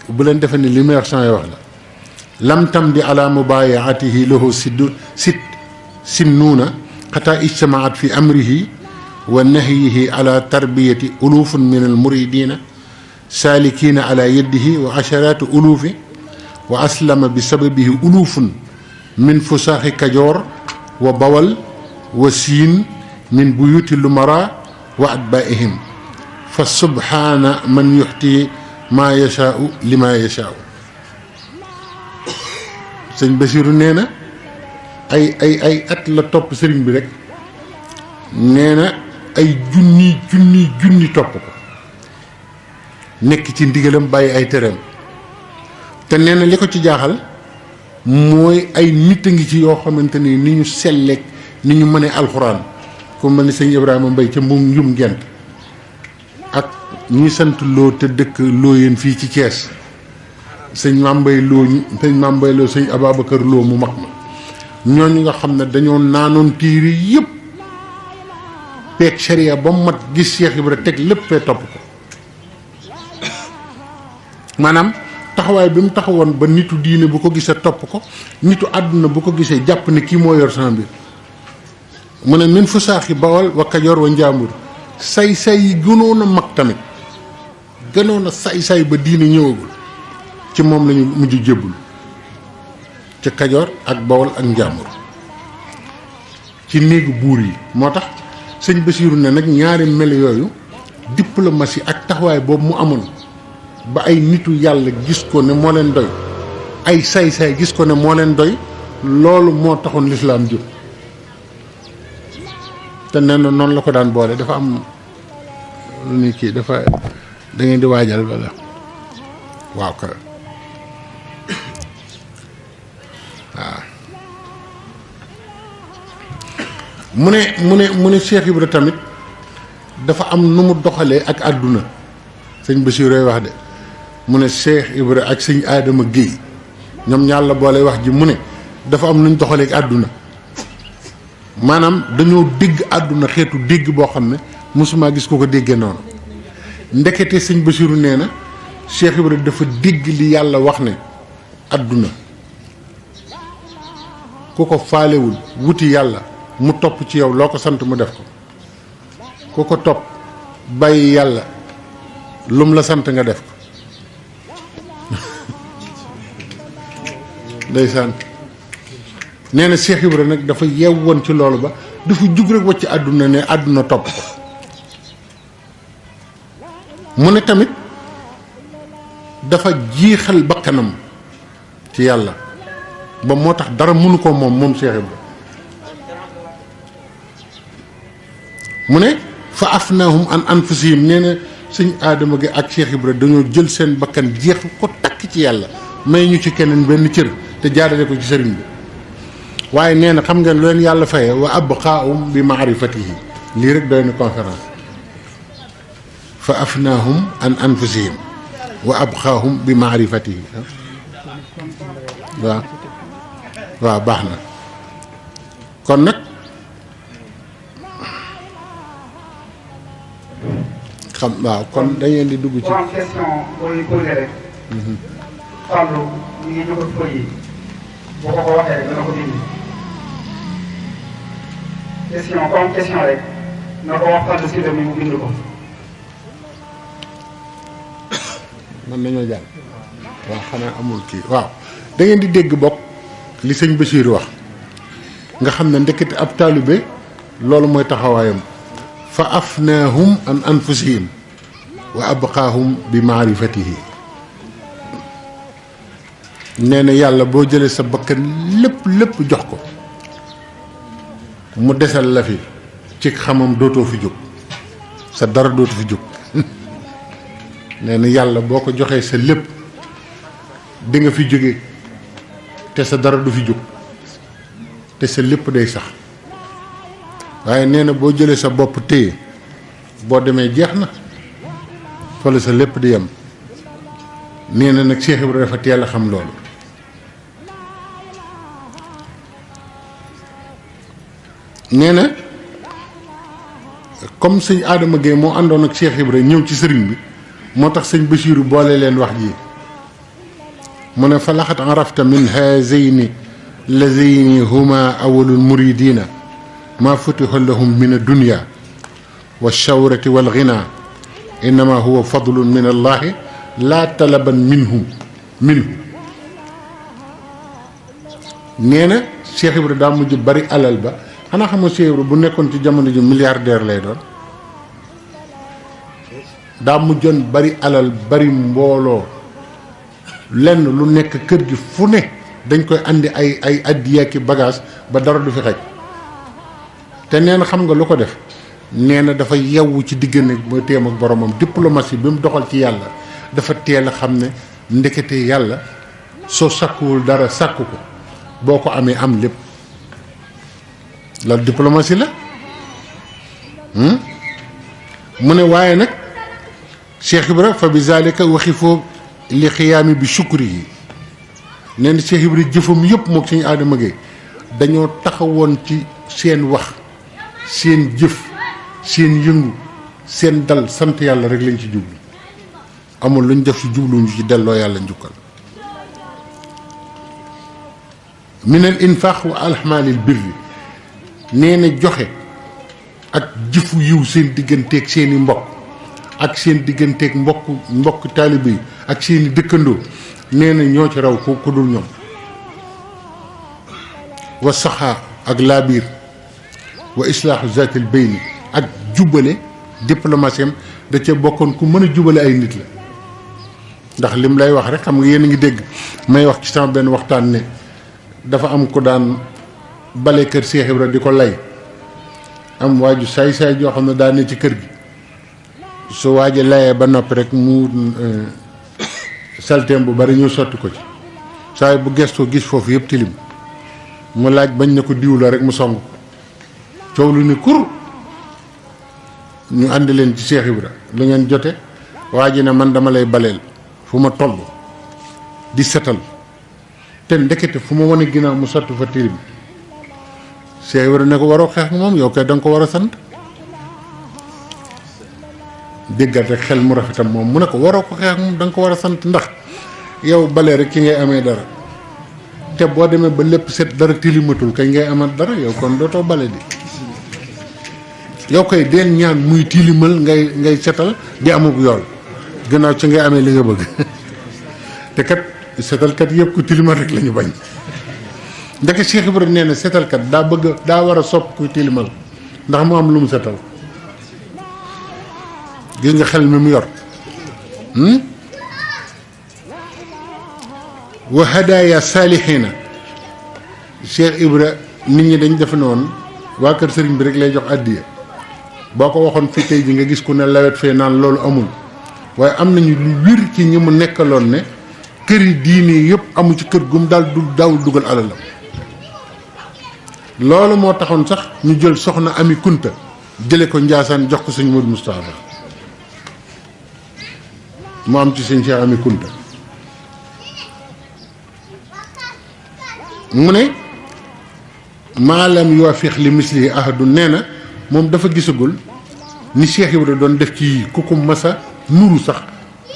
bu leen defee ni li may wax samay wax la lam tam di ala mubayaatihi lahu sinnuuna xataa ijtamaat fi amrihi wa nahyihi ala tarbiyati ulufun min al muridina salikina ala yadihi wa asharatu ulufi wa aslama bi sababihi ulufun min fusaaxi kajoor wa bawal wa siin min buyuti lumara wa atbaihim fa subhaana man yuxti maa yashaau li maa yashaau sëñ Bassirou nee na ay at la topp sëriñ bi rek nee na ay junni topp ko nekk ci ndigalam bàyyi ay tereem te nee na li ko ci jaaxal mooy ay nit a ngi ci yoo xamante ni ñu selleek ni ñu mënee alxuraan ku mel ni sëñ Ibrahima Mbay ca njum gent ak ñi sant loo te dëkk looyeen fii ci Thiès sëñ Mambay Loo sëñ Ababacar Loo mu mag ma ñooñu nga xam ne dañoo naanoon tiiri yëpp peeg sharia ba mu mat gis Cheikh Ibra teg lépp fee topp ko maanaam taxawaay bi mu taxawoon ba nitu diine bu ko gisee topp ko nitu àdduna bu ko gisee jàpp ne kii moo yor sama mbir mu ne min fu saaxi bawal wa kajoor wa njaambur say-say yi gënoon a mag tamit gënoon a say-say ba diine ñëwagul ci moom lañu mujj jébbul ci kajoor ak bawal ak njaambur ci néegu buur yi moo tax sëñ Bassirou ne nag ñaari mel yooyu diplomatie ak taxawaay boobu mu amoon ba ay nitu yàlla gis ko ne moo leen doy ay say-say gis ko ne moo leen doy loolu moo taxoon lislaam jóg te nee na noonu la ko daan boole dafa am lu ni kii dafa da ngeen di waajal wala waaw ka waaw mu ne Cheikh Ibra tamit dafa am nu mu doxalee ak àdduna sëñ Bassirou wax de mu ne Cheikh Ibra ak sëñ Adama Guèye ñoom ñaar la boole wax ji mu ne dafa am nu ñu doxalee ak àdduna maanaam dañoo dégg àdduna xeetu dégg boo xam ne mosuma gis ko ko déggee noonu ndekete sëñ Bassirou nee na Cheikh Ibra dafa dégg li yàlla wax ne àdduna ku ko faalewul wuti yàlla mu topp ci yow loo ko sant mu def ko ku ko topp bàyyi yàlla lum la sant nga def ko ndeysaan nee na Cheikh Ibra nag dafa yeew woon ci loolu ba dafa jug rek wacc àdduna ne àdduna topp ko mu ne tamit dafa jiixal bakkanam ci yàlla ba moo tax dara mënu ko moom Cheikh Ibra mu ne fa afnaahum an anfusihim nee na sëñ Adama gi ak Cheikh Ibra dañoo jël seen bakkan jeex ko takk ci yàlla may ñu ci keneen benn cër te jaarale ko ci sëriñ bi waaye nee na xam ngeen lu leen yàlla faye wa abqaahum bi maarifatihi lii rek doy na conférence fa afnaahum an anfusihim wa abqaahum bi maarifatihi waaw waaw baax na kon nag xam waaw kon dañu di dugg ci am question booy posé rek Fallou ñu ngi jógal ko yi boo ko waxee rek dana ko dindi question comme question rek na ko wax Fallou Sylla mi mu bind ko mën nañoo jàll waaw xanaa amul kii waaw da ngeen di dégg bokk li sëñ Bachir wax nga xam ne ndekete ab taalibe loolu mooy taxawaayam fa afnaahum an anfusihim wa abqaahum bi maarifatihi nee na yàlla boo jëlee sa bakkan lépp jox ko mu desal la fi ci xamam dootoo fi jóg sa dara dootu fi jóg nee na yàlla boo ko joxee sa lépp di nga fi jóge te sa dara du fi jóg te sa lépp day sax waaye nee na boo jëlee sa bopp téye boo demee jeex na fa la sa lépp di yem nee na nag Cheikh Ibrahima dafa teel a xam loolu nee na comme sëñ Adama Gueye moo àndoon ak Cheikh Ibrahima ñëw ci sëriñ bi moo tax sëñ Bachiru boole leen wax ji mu ne fa laxat arafta min haazayni lazayni huma awalul muridina ma futiha lahum min addunya wa shawrati wal ghina innama huwa fadlun min allahi la talaban minhu nee na Cheikh Ibra daa mujj bari alal ba xanaa xam nga Cheikh Ibra bu nekkoon ci jamono ji milliardaire lay doon daa mujjoon bari alal bari mbooloo lenn lu nekk kër gi fu ne dañ koy andi ay addiya ki bagage ba dara du fi xaj te nee na xam nga lu ko def nee na dafa yewwu ci diggante mooy téem ak boromam diplomatie bi mu doxal ci yàlla dafa teel a xam ne ndekete yàlla soo sakkuwul dara sakku ko boo ko amee am lépp loolu diplomatie la mu ne waaye nag Cheikh Ibra fa bi zalika waxi foo li xiyaami bi sukri yi nee na Cheikh Ibra jëfam yëpp mook suñu Adama Gueye dañoo taxawoon ci seen wax seen jëf seen yëngu seen dal sant yàlla rek lañ ci jublu amul luñ def ci jubluñu ci delloo yàlla njukkal min al infaq wa alxmaalil birri nee na joxe ak jëfu yiw seen digganteeg seeni mbokk ak seen digganteeg mbokk taalibe yi ak seeni dëkkandoo nee na ñoo ci raw ku dul ñoom wa saxaa ak laabiir wa islaahu zaatil bayni ak jubale diplomatie am da ca bokkoon ku mën a jubale ay nit la ndax lim lay wax rek xam nga yéen a ngi dégg may wax ci sama benn waxtaan ne dafa am ko daan bale kër Cheikh Ibra di ko lay am waaju saay-saay joo xam ne daa ne ci kër gi su waaji layee ba noppi rek mu salteem bu bari ñu sotti ko ci saa bu gestoo gis foofu yëpp tilim mu laaj bañ ne ko diw la rek mu song ko coow lu ni kur ñu àndi leen ci Cheikh Ibra lu ngeen jote waa ji ne man dama lay baleel fu ma toll di setal te ndekete fu ma wane ginnaaw mu sotti fa tilim Cheikh Ibra ne ko waroo xeex moom yow kay da nga ko war a sant déggal rek xel mu rafetam moom mu ne ko waroo ko xeex moom da nga ko war a sant ndax yow bale rek ci ngay amee dara te boo demee ba lépp set dara tilimatul kay ngay amal dara yow kon dootoo bale di yow koy deel ñaan muy tilimal ngay setal di amub yool gannaaw ci ngay amee li nga bëgg te kat setalkat yëpp ku tilimal rek la ñu bañ ndeke Cheikh Ibra nee na setalkat daa war a sopp kuy tilimal ndax mu am lu mu setal gis nga xel mi mu yor wa hadaaya saalihiina Cheikh Ibra nit ñi dañ def noonu waa kër sëriñ bi rek lay jox addiya boo ko waxoon fi tey ji nga gis ku ne lawet fee naan loolu amul waaye am nañu lu wir ci ñi mu nekkaloon ne kër yi diine yëpp amu ci kër gum daal daawul dugal alalam loolu moo taxoon sax ñu jël soxna Ami Kunta jële ko Njaasaan jox ko sëñ Modou Moustapha mu am ci sëñ Cheikh Ami Kunta mu ne maalam yoo fiix li misli ahadu nee na moom dafa gisagul ni Cheikh Ibra doon def ci ku ko masa nuru sax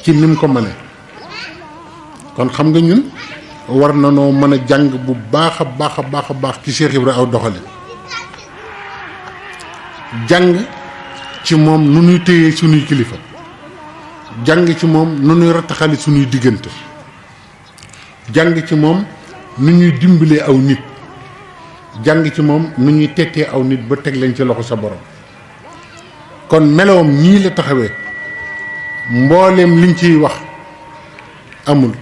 ci ni mu ko mëne kon xam nga ñun war na noo mën a jàng bu baax a baax a baax a baax ci Cheikh Ibra aw doxali jàng ci moom nu ñuy téye suñuy kilifa jàng ci moom nu ñuy rattaxali suñuy diggante jàng ci moom nu ñuy dimbalee aw nit jàng ci moom nu ñuy tettee aw nit ba teg leen ci loxo sa borom kon meloom ñii la taxawee mbooleem liñ ciy wax amul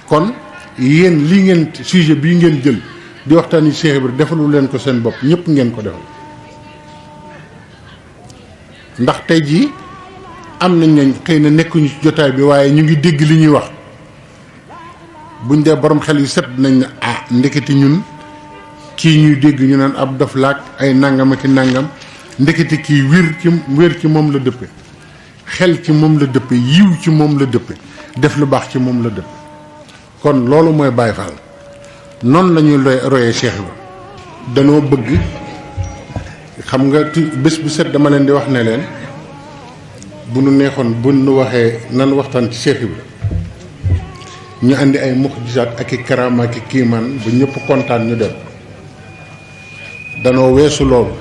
kon yéen lii ngeen sujet bii ngeen jël di waxtaan yi Cheikh Ibra defalu leen ko seen bopp ñëpp ngeen ko defal ndax tey jii am nañ ne xëy na nekkuñu ci jotaay bi waaye ñu ngi dégg li ñuy wax buñ dee borom xel yu set nañ ne ah ndeketi ñun kii ñuy dégg ñu naan ab dof laak ay nangam ak i nangam ndeketi kii wér ci moom la dëppe xel ci moom la dëppe yiw ci moom la dëppe def lu baax ci moom la dëppe kon loolu mooy Baye Fall noonu la ñuy royee Cheikh Ibra danoo bëgg xam nga bés bu set dama leen di wax ne leen bu nu neexoon bu nu waxee nan waxtaan ci Cheikh Ibra ñu andi ay muxjisaat ak i karaama ak i kiimaan ba ñëpp kontaan ñu dem danoo weesu loolu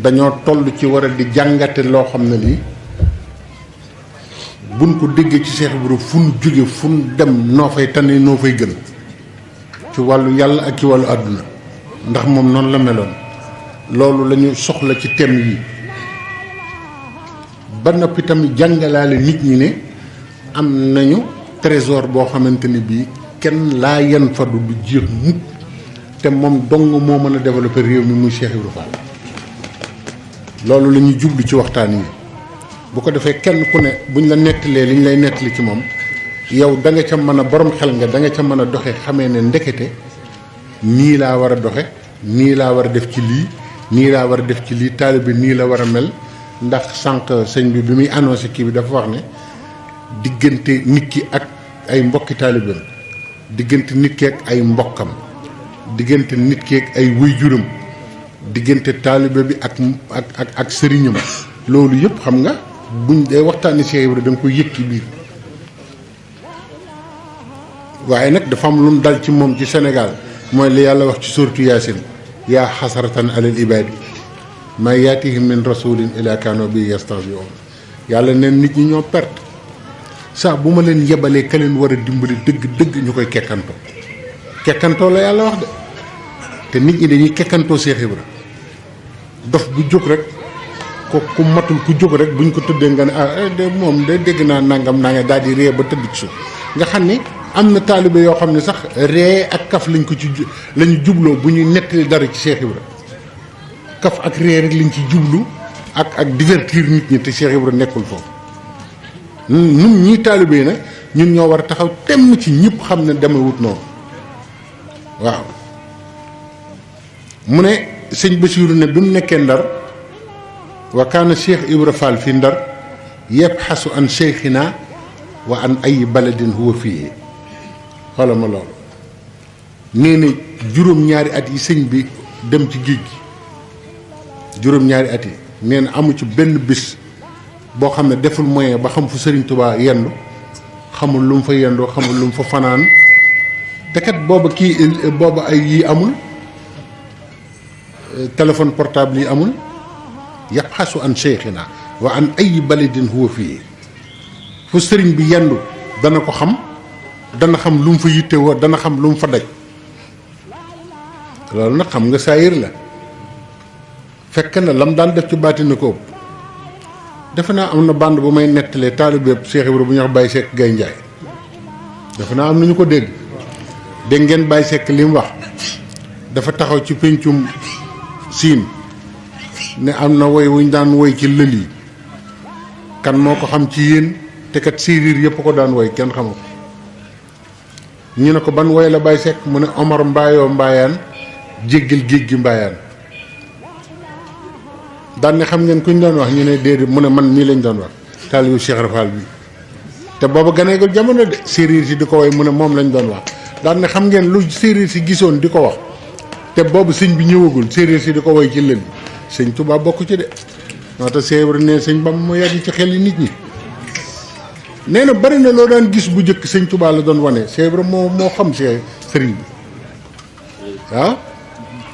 dañoo toll ci war a di jàngate loo xam ne lii buñ ko déggee ci Cheikh Ibra fu nu jóge fu nu dem noo fay tane noo fay gën ci wàllu yàlla ak ci wàllu àdduna ndax moom noonu la meloon loolu la ñu soxla ci thème yi ba noppi tamit jàngalaale nit ñi ne am nañu trésor boo xamante ni bii kenn laa yan fadu du jeex mukk te moom dong moo mën a développer réew mi muy Cheikh Ibra Fall loolu la ñuy jublu ci waxtaan yi bu ko defee kenn ku ne buñ la nettalee li ñu lay nettali ci moom yow da nga ca mën a borom xel nga da nga ca mën a doxe xamee ne ndekete nii laa war a doxe nii laa war a def ci lii nii laa war a def ci lii taalibe bi nii la war a mel ndax sànq sëñ bi muy annoncé kii bi dafa wax ne diggante nit ki ak ay mbokki taalibeem diggante nit ki ak ay mbokkam diggante nit ki ak ay waajuram diggante taalibe bi ak sëriñam loolu yëpp xam nga buñ dee waxtaani Cheikh Ibra da nga koy yëg ci biir waaye nag dafa am lu mu dal ci moom ci Sénégal mooy li yàlla wax ci suuratu Yaasin yaa xasaratan alal ibaadi maa yaatihim min rasulin ila kaano bi yastahzi'un yàlla neen nit ñi ñoo perte saa bu ma leen yebalee ka leen war a dimbali dëgg ñu koy kekkantoo la yàlla wax de te nit ñi dañuy kekkantoo Cheikh Ibra dof bu jóg rek ko ku matul ku jóg rek buñ ko tëddee nga ne de moom de dégg naa nangam naa nga daal di ree ba tëdd ci suuf nga xam ni am na taalibe yoo xam ne sax ree ak kaf lañ ko ci lañu jubloo bu ñuy nettali dara ci Cheikh Ibra kaf ak ree rek lañ ci jublu ak divertir nit ñi te Cheikh Ibra nekkul foofu ñun ñii taalibe yi nag ñun ñoo war a taxaw temm ci ñëpp xam ne demewut noonu waaw mu ne sëñ Basiiru ne bi mu nekkee Ndar wa kaana Cheikh Ibra Fall fi Ndar yabxasu an cheikhina wa an ay baladin huwa fii xoolal ma loolu nee na juróom-ñaari at yi sëñ bi dem ci géej gi juróom-ñaari at yi nee na amu ci benn bis boo xam ne deful moyen ba xam fu Sëriñ Tuubaa yendu xamul lu mu fa yendoo xamul lu mu fa fanaan te kat booba booba ay yii amul téléphone portable yi amul yabxasu an cheikhina wa an ay baladin huwa fii fu sëriñ bi yendu dana ko xam dana xam lu mu fa yittewoo dana xam lu mu fa daj loolu nag xam nga saayir la fekk na lam daan def ci baatina ko ëpp defe naa am na bande bu may nettalee taalibe Cheikh Ibra bu ñuy wax Baye Seck Gaye Ndiaye defe naa am na ñu ko dégg ngeen Baye Seck li mu wax dafa taxaw ci péncum siin ne am na woy wuñ daan woy ci lël yi kan moo ko xam ci yéen te kat séeréer yëpp ko daan woy kenn xamu ko ñu ne ko ban woy la Baye Seck mu ne Omar mbaayoo mbaayaan jéggal géej gi mbaayaan daan ne xam ngeen kuñ doon wax ñu ne déedéet mu ne man mii lañ doon wax taalibu Cheikh Rafal bi te booba ganeegul jamono de séeréer si di ko woy mu ne moom lañ doon wax daan ne xam ngeen lu séeréer si gisoon di ko wax te boobu sëñ bi ñëwagul séeréer si di ko woy ci lël bi sëñ Tuubaa bokk ci de moo tax séeréer ne sëñ Bamba moo yàgg ci xel yi nit ñi nee na bari na loo daan gis bu njëkk sëñ Tuubaa la doon wane séeréer moo xam sëriñ bi waaw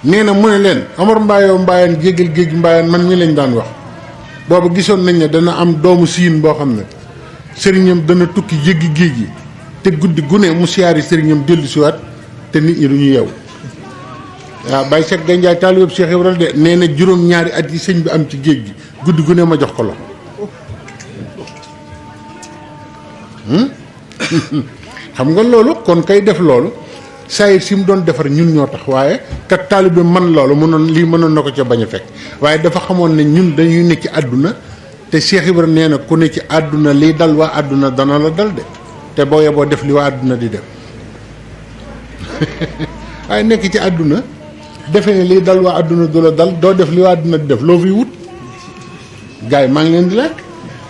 nee na mu ne leen Amar Mbaayoo Mbaayaan jégal géej Mbaayaan man mi lañ daan wax boobu gisoon nañ ne dana am doomu siin boo xam ne sëriñam dana tukki jéggi géej gi te guddi gune mu siyaari sëriñam dellu siwaat te nit ñi duñu yeew waaw Baye Cheikh Gandiaye taalibe Cheikh Ibrahima de nee na juróom-ñaari at yi sëñ bi am ci géej gi guddi gune ma jox ko loxo xam nga loolu kon kay def loolu sayir si mu doon defar ñun ñoo tax waaye kat taalibe man loolu mënoon na ko ca bañ a fekk waaye dafa xamoon ne ñun dañuy ne ci àdduna te Cheikh Ibrahima nee na ku ne ci àdduna liy dal waa àdduna dana la dal de te boo yeboo def li waa àdduna di def waaye nekk ci àdduna defe ne liy dal waa àdduna du la dal doo def li waa àdduna di def loo fiy wut gars yi maa ngi leen di laaj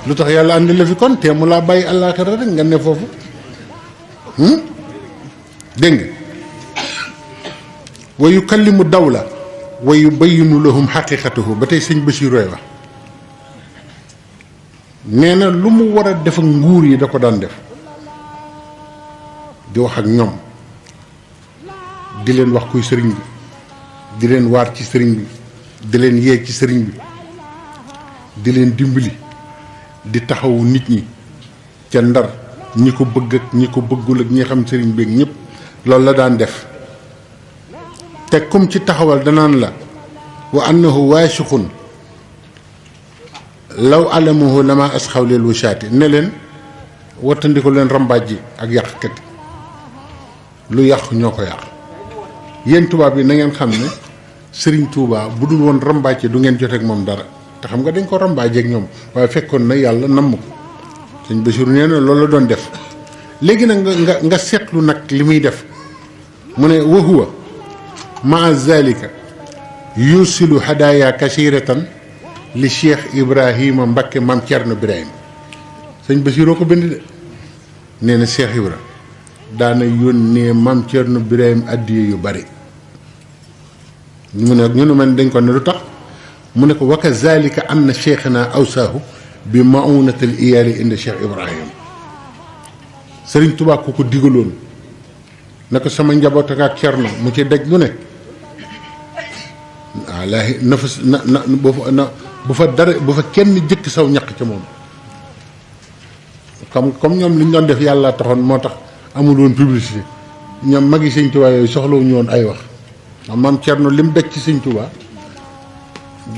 lu tax yàlla andi la fi kon te mu laa bàyyi àllaaxira rek nga ne foofu dégg nga wa yukallimu dawla wa yubayyinu lahum xaqiqatahu ba tey sëñ Basiru roy wax nee na lu mu war a def ak nguur yi da ko daan def di wax ak ñoom di leen wax kuy sëriñ bi di leen waar ci sëriñ bi di leen yee ci sëriñ bi di leen dimbali di taxawu nit ñi ca Ndar ñi ko bëgg ak ñi ko bëggul ak ñi xam sëriñ bi ak ñëpp loolu la daan def te comme ci taxawal danaan la wa annahu waasixun law alamuhu lama asxaw leel wusaati ne leen wattandiku leen rambaaj ji ak yàqkat lu yàq ñoo ko yàq yéen tubaab yi na ngeen xam ne sëriñ Tuubaa bu dul woon rambaaj du ngeen joteek moom dara te xam nga dañ ko rambaajeek ñoom waaye fekkoon na yàlla namm ko sëñ Basiru nee na loolu la doon def léegi nag nga seetlu nag li muy def mu ne wa huwa maa zalika yusilu hadaya kasiratan li Cheikh Ibrahima Mbakke maam Cerno Birahim sëñ Basiru ko bind de nee na Cheikh Ibra daana yónnee maam Cerno Birahim addiye yu bari mu ne ñu ne man dañ ko ne lu tax mu ne ko wa kazalika anna cheikhana awsaahu bi maunatal iyaali indi Cheikh Ibrahim Sëriñ Tuubaa ku ko digaloon na ko sama njaboot ak Cerno mu ci daj lu ne wallaahi na fa bu fa dara bu fa kenn jëkk saw ñaq ca moom comme ñoom li ñu doon def yàlla taxoon moo tax amul woon publicité ñoom magi Sëñ Tuubaa yooyu soxlawuñu woon ay wax ndax maam Cerno lim daj ci Sëñ Tuubaa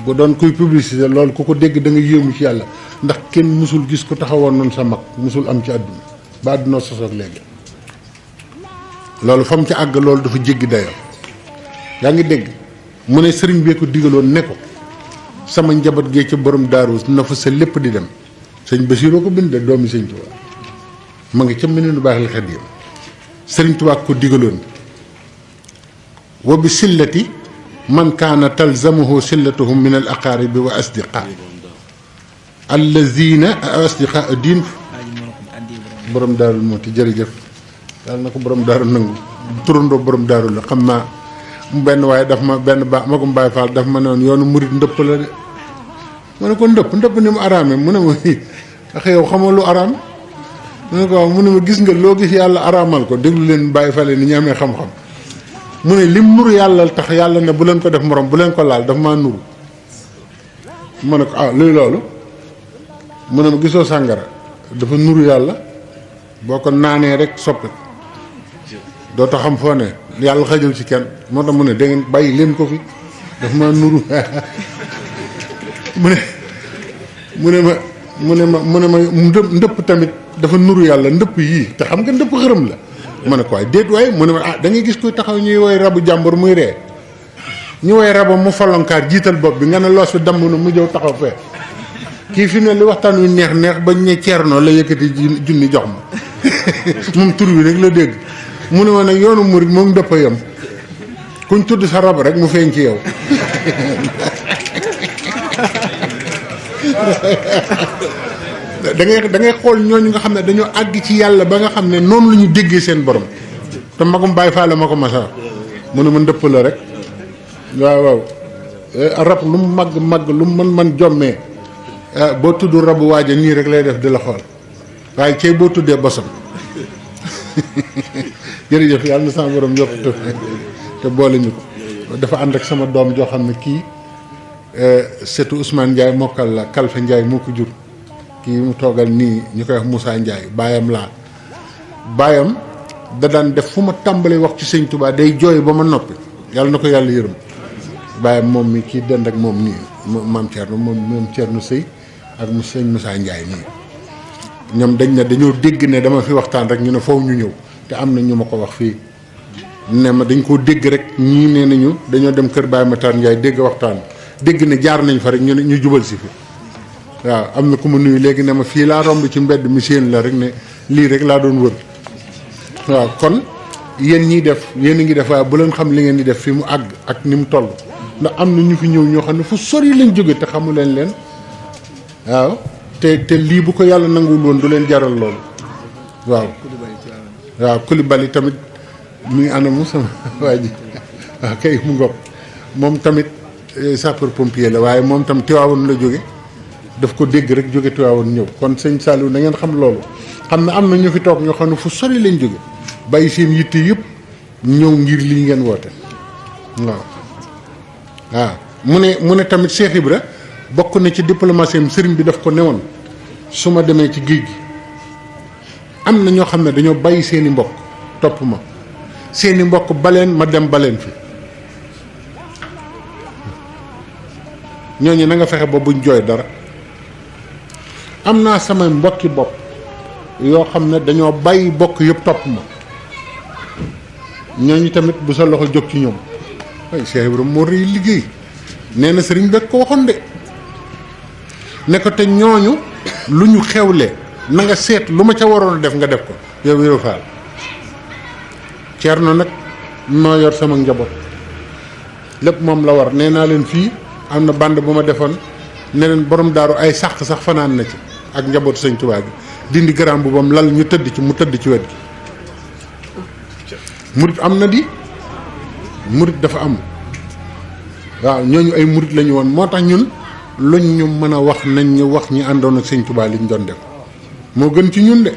bu doon kuy publicité loolu ku ko dégg da nga yéemu ci yàlla ndax kenn musul gis ku taxawoon noonu sa mag musul am ci àdduna ba àdduna sosoog léegi loolu fa mu ci àgg loolu dafa jéggi dayoo yaa ngi dégg mu ne sëriñ bee ko digaloon ne ko sama njaboot gee ca borom daaru na fa sa lépp di dem sëñ Basiru ko bind doomi Sëñ Tuubaa ma ngi ca Minanu Baaxil Xadiim sëriñ Tuubaa ko digaloon wa bi sillati man kaana talzamuhu sillatuhum min al aqaaribi wa asdiqa allazina asdiqa diin borom daarul moo ti jërëjëf yàlla na ko borom daaru nangu turandoo borom daaru la xam naa benn waaye daf ma benn ba ma ko Baay Faal daf ma ne woon yoonu murit ndëpp la de ma ne ko ndëpp ni mu araame mu ne ma ax yow xamoo lu araam mu ne ko waaw mu ne ma gis nga loo gis yàlla araamal ko déglu leen Baay Faal ni ñu amee xam-xam mu ne lim nuru yàlla tax yàlla ne bu leen ko def morom bu leen ko laal daf maa nuru ma ne ko ah luy loolu mu ne ma gisoo sàngara dafa nuru yàlla boo ko naanee rek soppi doo tax xam foo ne yàlla xajul ci kenn moo tax mu ne da ngeen bàyyi leen ko fi daf maa nuru mu ne ma ndëpp tamit dafa nuru yàlla ndëpp yii te xam nga ndëpp xërëm la ma ne ko waaye déet waaye mu ne ma ah da ngay gis kuy taxaw ñuy woy rabu jàmbur muy ree ñu woy rabam mu falonkaar jiital bopp bi nga ne loos bi damm na mu jëw taxaw fee kii fi ne li waxtaan wi neex neex bañ ne Cerno la yëkkati junni jox ma moom tur wi rek la dégg mu ne ma nag yoonu murit moom ndëpp a yem kuñ tudd sa rab rek mu feeñ ci yow da ngay xool ñooñu nga xam ne dañoo àgg ci yàlla ba nga xam ne noonu la ñu déggee seen borom te magum Baay Faal la ma ko masa mu ne ma ndëpp la rek waaw rab lu mu màgg lu mu mën jommee boo tudd rabu waaja nii rek lay def di la xool waaye cey boo tuddee bosam jërëjëf yàlla na sama borom yokk te boole ñu ko dafa ànd ak sama doom joo xam ne kii setu Ousmane Ndiaye mokkal la Kalfe Ndiaye moo ko jur kii mu toogal nii ñu koy wax Moussa Ndiaye baayam laa baayam da daan def fu ma tàmbalee wax ci sëñ Touba day jooy ba ma noppi yàlla na ko yàlla yërëm baayam moom mi kii dend ak moom nii maam Thierno moom Thierno Sëy ak mu sëñ Moussa Ndiaye nii ñoom dañ ne dañoo dégg ne dama fi waxtaan rek ñu ne foofu ñu ñëw te am na ñu ma ko wax fii ne ma dañ koo dégg rek ñii nee nañu dañoo dem kër Baye Matar Ndiaye dégg waxtaan dégg ne jaar nañ fa rek ñu ne ñu jubal si fi waaw am na ku ma nuyu léegi ne ma fii laa romb ci mbedd mi seen la rek ne lii rek laa doon wër waaw kon yéen ñiy def yéen a ngi def waaye bu leen xam li ngeen di def fi mu àgg ak ni mu toll ndax am na ñu fi ñëw ñoo xam ne fu sori lañ jóge te xamu leen waaw te lii bu ko yàlla nanguwul woon du leen jaral loolu waaw Coulibaly tamit mu ngi anamu sama waa ji waaw kay mu ngoog moom tamit sapeur pompier la waaye moom tam Tiwaawoon la jóge daf ko dégg rek jóge Tiwaawoon ñëw kon sëñ Saliou na ngeen xam loolu xam ne am na ñu fi toog ñoo xam ne fu sori lañ jóge bàyyi seen yitte yëpp ñëw ngir lii ngeen woote waaw mu ne tamit Cheikh Ibra bokk na ci diplomatie am sëriñ bi daf ko newoon su ma demee ci géej gi am na ñoo xam ne dañoo bàyyi seeni mbokk topp ma seeni mbokk baleen ma dem baleen fi ñooñu na nga fexe ba buñ jooy dara am naa samay mbokki bopp yoo xam ne dañoo bàyyi bokk yëpp topp ma ñooñu tamit bu sa loxo jóg ci ñoom ay Cheikh Ibrahima moo rëy liggéey nee na sëriñ bekk ko waxoon de ne ko te ñooñu lu ñu xewle na nga seet lu ma ca waroon a def nga def ko yow Fall Thierno nag moo yor sama njaboot lépp moom la war nee naa leen fii am na bande bu ma defoon ne leen borom daaru ay sax fanaan na ci ak njabootu sëñ Tuubaa gi dindi garaam bu bam lal ñu tëdd ci mu tëdd ci wet gi murit am na di murit dafa am waaw ñooñu ay murit lañu woon moo tax ñun luñ ñu mën a wax nañ ñu wax ñi àndoon ak sëñ Tuubaa liñ doon def moo gën ci ñun de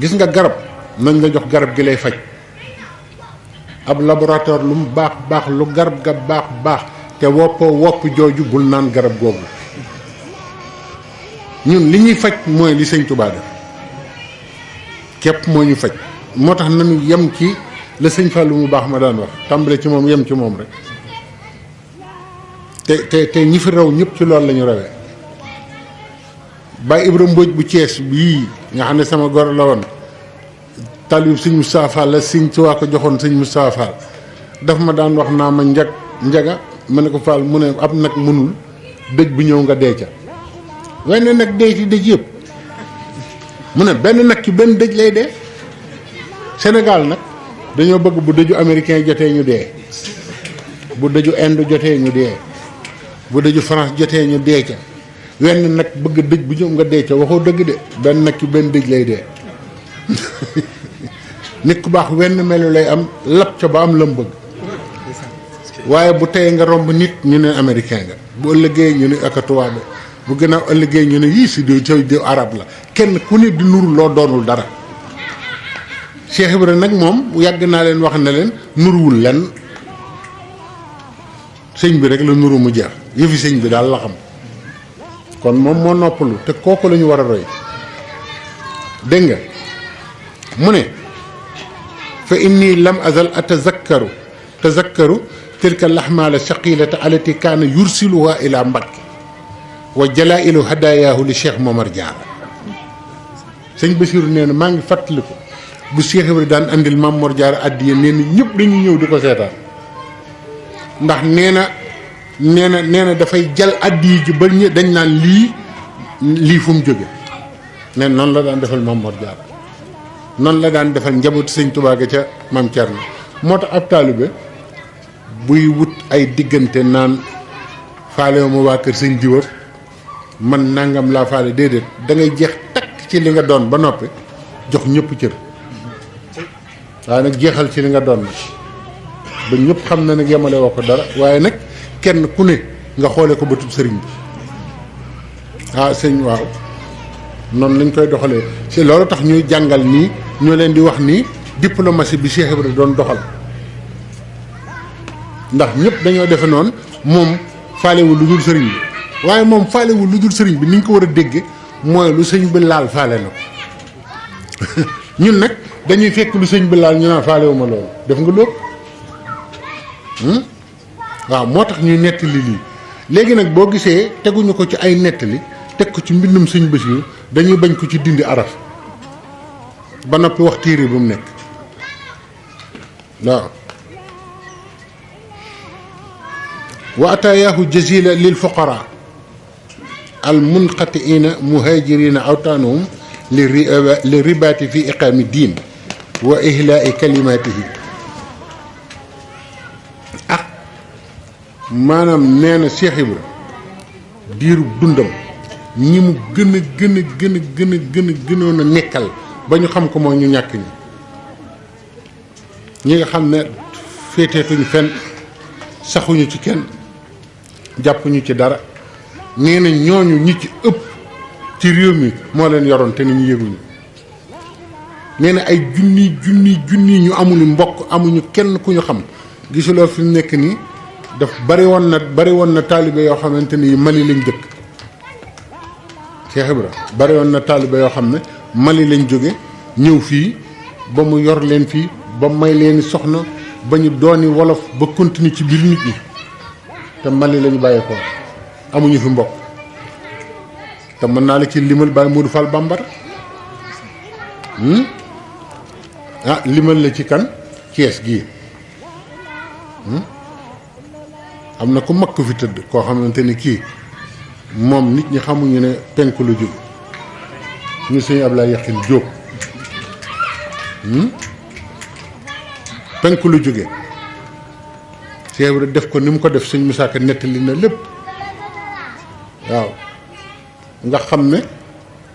gis nga garab nañ la jox garab gi lay faj ab laboratoire lu mu baax lu garab ga baax te wopp jooju bul naan garab googu ñun li ñuy faj mooy li sëñ Tuubaa def képp moo ñu faj moo tax nañu yem ci la sëñ Fallou mu baax ma daan wax tàmbale ci moom yem ci moom rek te ñi fi raw ñëpp ci loolu la ñu rawee Baye Ibrahima Mbodj bu Thiès bii nga xam ne sama gor la woon talib sëñ Moustapha Fall la sëñ Tuubaa ko joxoon sëñ Moustapha Fall daf ma daan wax naa ma njaga ma ne ko Fall mu ne ab nag mënul dëj bu ñëw nga dee ca wenn nag dee ci dëj yëpp mu ne benn nag ci benn dëj lay dee Sénégal nag dañoo bëgg bu dëju américain jotee ñu dee bu dëju Inde jotee ñu dee bu dëju France jotee ñu dee ca wenn nag bëgg dëj bu ñëw nga dee ca waxoo dëgg de benn nag ci benn dëj lay dee nit ku baax wenn melu lay am lap ca ba am lam bëgg waaye bu tey nga romb nit ñu ne américain nga bu ëllëgee ñu ne akatuwaabe bu gannaaw ëllëgee ñu ne yii si di arab la kenn ku ne di nuru loo doonul dara Cheikh Ibrahima nag moom yàgg naa leen wax ne leen nuruwul lenn sëñ bi rek la nuru mu jeex yëfi sëñ bi daal la xam kon moom moo noppalu te kooku la ñu war a roy dégg nga mu ne fa inni lam azal tazakkaru tilka laxmaala shaqilata alati kaana yursiluha ila Mbàkke wa jalailu hadayaahu li Cheikh Momar Diarra sëñ Basiru nee na maa ngi fàttaliku bu Cheikh Ibrahima daan andil Mame Mor Diarra addiya nee na ñëpp dañuy ñëw di ko seetaan ndax nee na dafay jal addiya ji ba dañ naan lii fu mu jóge nee noonu la daan defal Mame Mor Diarra noonu la daan defal njabootu sëñ Tuubaa ga ca Maam Cerno moo tax ab taalibe buy wut ay diggante naan faalewu ma waa kër sëñ diw man nangam laa faale déedéet da ngay jeex takk ci li nga doon ba noppi jox ñëpp cër waaye nag jeexal ci li nga doon ba ñëpp xam na nag yemale woo ko dara waaye nag kenn ku ne nga xoole ko bëtub sëriñ bi ah sëñ waaw noonu lañ koy doxalee si loolu tax ñuy jàngal nii ñoo leen di wax nii diplomatie bi Cheikh Ibrahima doon doxal ndax ñëpp dañoo defe noonu moom faalewul lu dul sëriñ bi waaye moom faalewul lu dul sëriñ bi ni ñu ko war a dégge mooy lu sëñ bi laal faale na ko ñun nag dañuy fekk lu sëñ bi laal ñu naan faalewuma loolu def nga loolu waaw moo tax ñuy nettali lii léegi nag boo gisee teguñu ko ci ay nettali teg ko ci mbindum sëñ Basiru dañuy bañ ko ci dindi araf ba noppi wax téere bu mu nekk waaw wa atayaahu jazila lil fuqara al munqatiina muhajirina awtaanahum li ribaati fi iqaami diin wa ihlaai kalimatihi ak maanaam nee na Cheikh Ibra diiru dundam ñi mu gënoon a nekkal ba ñu xam ko mooy ñu ñàkk ñi nga xam ne féeteetuñu fenn saxuñu ci kenn jàppuñu ci dara nee na ñooñu ñi ci ëpp ci réew mi moo leen yoroon te ni ñu yëguñu nee na ay junni ñu amul mbokk amuñu kenn ku ñu xam gisuloo fi mu nekk nii daf bari woon na taalibe yoo xamante ni Mali lañ dëkk Cheikh Ibra bari woon na taalibe yoo xam ne Mali lañ jóge ñëw fii ba mu yor leen fii ba may leen soxna ba ñu dooni wolof ba continuer ci biir nit ñi te Mali lañu bàyyee ko amuñu fi mbokk te mën naa la ci limal Baye Modou Fall Bambara ah limal la ci kan Thiès gii am na ku mag ko fi tëdd koo xamante ni kii moom nit ñi xamuñu ne penku lu jóg ñu sëñ Ablaye Yaxin Jóob penku lu jóge Cheikh Ibra def ko ni mu ko def sëñ Musaa Ka nettali na lépp waaw nga xam ne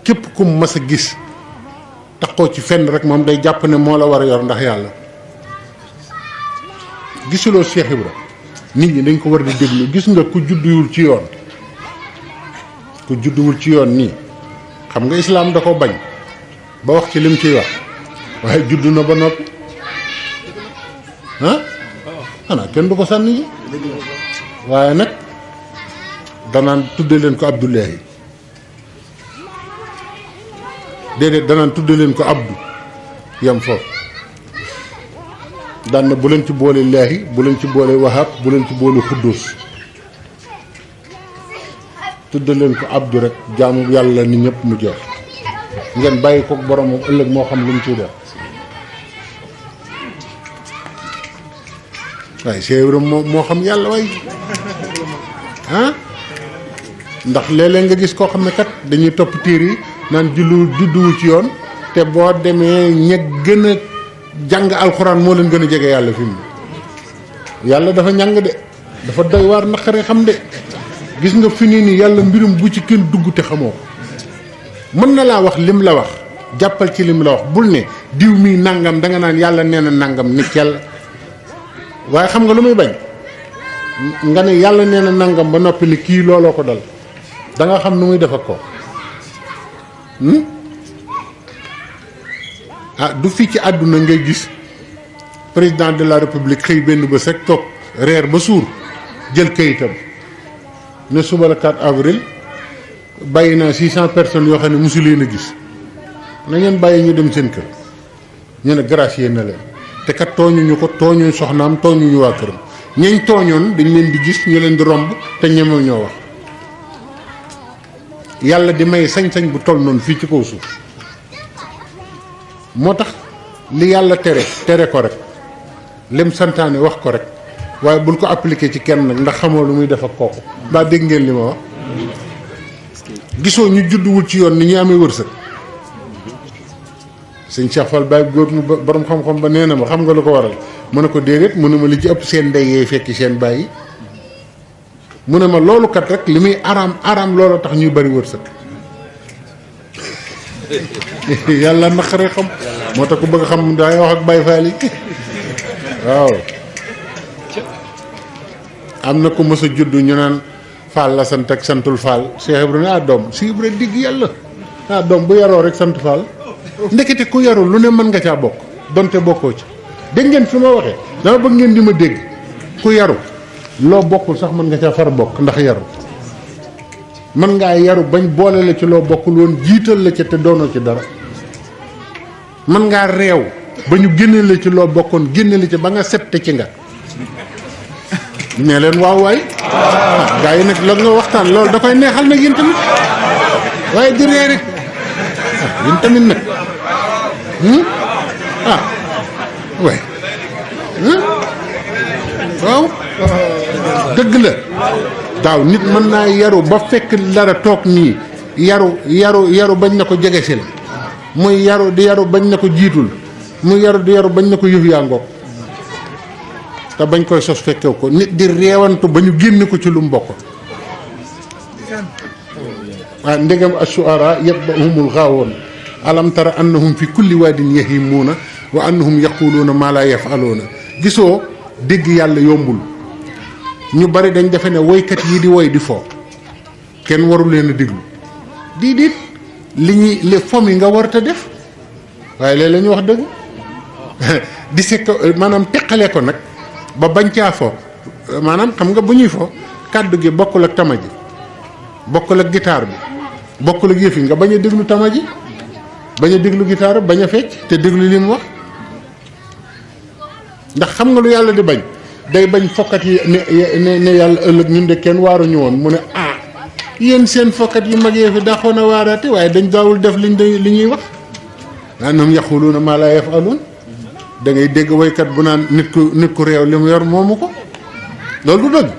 képp ku mas a gis taxoo ci fenn rek moom day jàpp ne moo la war a yor ndax yàlla gisuloo Cheikh Ibra nit ñi dañ ko war di déglu gis nga ku judduwul ci yoon nii xam nga islaam da ko bañ ba wax ci lim ciy wax waaye juddu na ba noppi ah xanaa kenn du ko sànni ji waaye nag danaan tudde leen ko Abdullahi déedéet danaan tudde leen ko Abdu yam foofu daan na bu leen ci boole laahi bu leen ci boole wahab bu leen ci boole xuddus tudde leen ko Abdu rek jaamu yàlla ni ñëpp mu jeex ngeen bàyyi ko boromam ëllëg moo xam lu mu ciy def waaye Cheikh Ibra moo xam yàlla waay ah ndax léeg-léeg nga gis koo xam ne kat dañuy topp téere yi naan judduwul ci yoon te boo demee ña gën a jàng alxuraan moo leen gën a jege yàlla fi mu yàlla dafa ñàng de dafa doy waar naqare xam de gis nga fi nii yàlla mbirum bu ci kenn dugg te xamoo ko mën na laa wax lim la wax jàppal ci lim la wax bul ne diw mii nangam danga naan yàlla nee na nangam ni kell waaye xam nga lu muy bañ nga ne yàlla nee na nangam ba noppi ni kii looloo ko dal da nga xam nu muy def ak ko ah du fii ci àdduna ngay gis président de la république xëy benn bés rek toog reer ba suur jël kayitam ne suba la 4 avril bàyyi naa 600 personnes yoo xam ne mosu leen a gis na ngeen bàyyi ñu dem seen kër ñu ne gracier na leen te kat tooñuñu ko tooñuñu soxnaam tooñuñu waa këram ñañ tooñoon dañ leen di gis ñu leen di romb te ñemew ñoo wax yàlla di may sañ-sañ bu toll noonu fii ci kaw suuf moo tax li yàlla tere ko rek lim santaane wax ko rek waaye bul ko appliqué ci kenn nag ndax xamoo lu muy def ak kooku mbaa dégg ngeen li ma wax gisoo ñu judduwul ci yoon ni ñu amee wërsëg sëñ Cheikh Fall Baye góor mu borom xam-xam ba nee na ma xam nga lu ko waral mu ne ko déedéet mu ne ma li ci ëpp seen ndey yee fekki seen bàyyi mu ne ma loolu kat rek li muy araam loolu tax ñuy bari wërsëg yàlla naqaree xam moo tax ku bëgg xam dangay wax ak Baye Fall yi waaw am na ko mës a judd ñu naan Fall la sant ak santul Fall Cheikh Ibrahima doom si Ibrahima digg yàlla doom bu yaroo rek sant Fall ndekete ku yarul lu ne mën nga caa bokk donte bokkoo ci dégg ngeen fi ma waxee dama bëgg ngeen di ma dégg ku yaru loo bokkul sax mën nga caa far bokk ndax yaru mën ngaa yaru bañ boole la ci loo bokkul woon jiital la ca te doonoo ci dara mën ngaa réew ba ñu génne la ci loo bokkoon génne la ci ba nga set te ci nga nee leen waaw waay gaa yi nag la nga waxtaan loolu da koy neexal nag yéen tamit waaye di ree rek yéen tamit nag waay waaw dëgg la daaw nit mën naa yaru ba fekk dara toog nii yaru bañ na ko jege si la muy yaru di yaru bañ na ko jiitul muy yaru di yaru bañ na ko yëf yaa ngoog te bañ koy sos fekkew ko nit di reewantu ba ñu génn ko ci lu mu bokk waaw ndegam ashuara yatba'uhumul ghaawun alam tara annahum fi kulli waadin yahimuuna wa annahum yaquluuna maa laa yaf'aluuna gisoo dégg yàlla yombul ñu bari dañ defe ne woykat yi di woy di fo kenn waru leen a déglu diit li fom yi nga warta def waaye léeg la ñu wax dëgg di sekk maanaam teqale ko nag ba bañ caa fo maanaam xam nga bu ñuy fo kàddu gi bokkul ak tama ji bokkul ak guitare bi bokkul ak yëf yi nga bañ a déglu tama ji bañ a déglu guitare bañ a fecc te déglu li mu wax ndax xam nga lu yàlla di bañ day bañ fokkat yi ne yàlla ëllëg ñun de kenn waaruñu woon mu ne yéen seen fokkat yu mag yee fi daxoon a waaraate waaye dañ daawul def li ñuy wax annahum yaquluuna maa laa yaf'aluun da ngay dégg woykat bu naan nit ku réew li mu yor moomu ko loolu du dëgg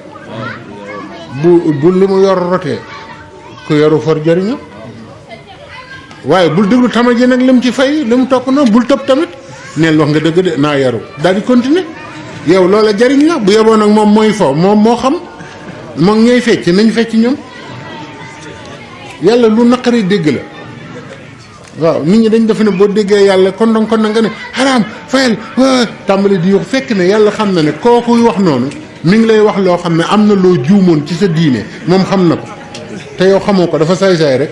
bu li mu yor rotee ku yoru for jëriñu waaye bul déglu tama ji nag lim ci fay li mu tokk noonu bul tëb tamit neen wax nga dëgg de naa yaru daal di continuer yow loola jariñ la bu yeboo nag moom mooy fo moom moo xam moom ñooy fecc nañ fecc ñoom yàlla lu naqari dégg la waaw nit ñi dañ defe ne boo déggee yàlla kon na nga ne xaraam fayal tàmbali di wax fekk ne yàlla xam na ne kookuy wax noonu mi ngi lay wax loo xam ne am na loo juumoon ci sa diine moom xam na ko te yow xamoo ko dafa saay-saay rek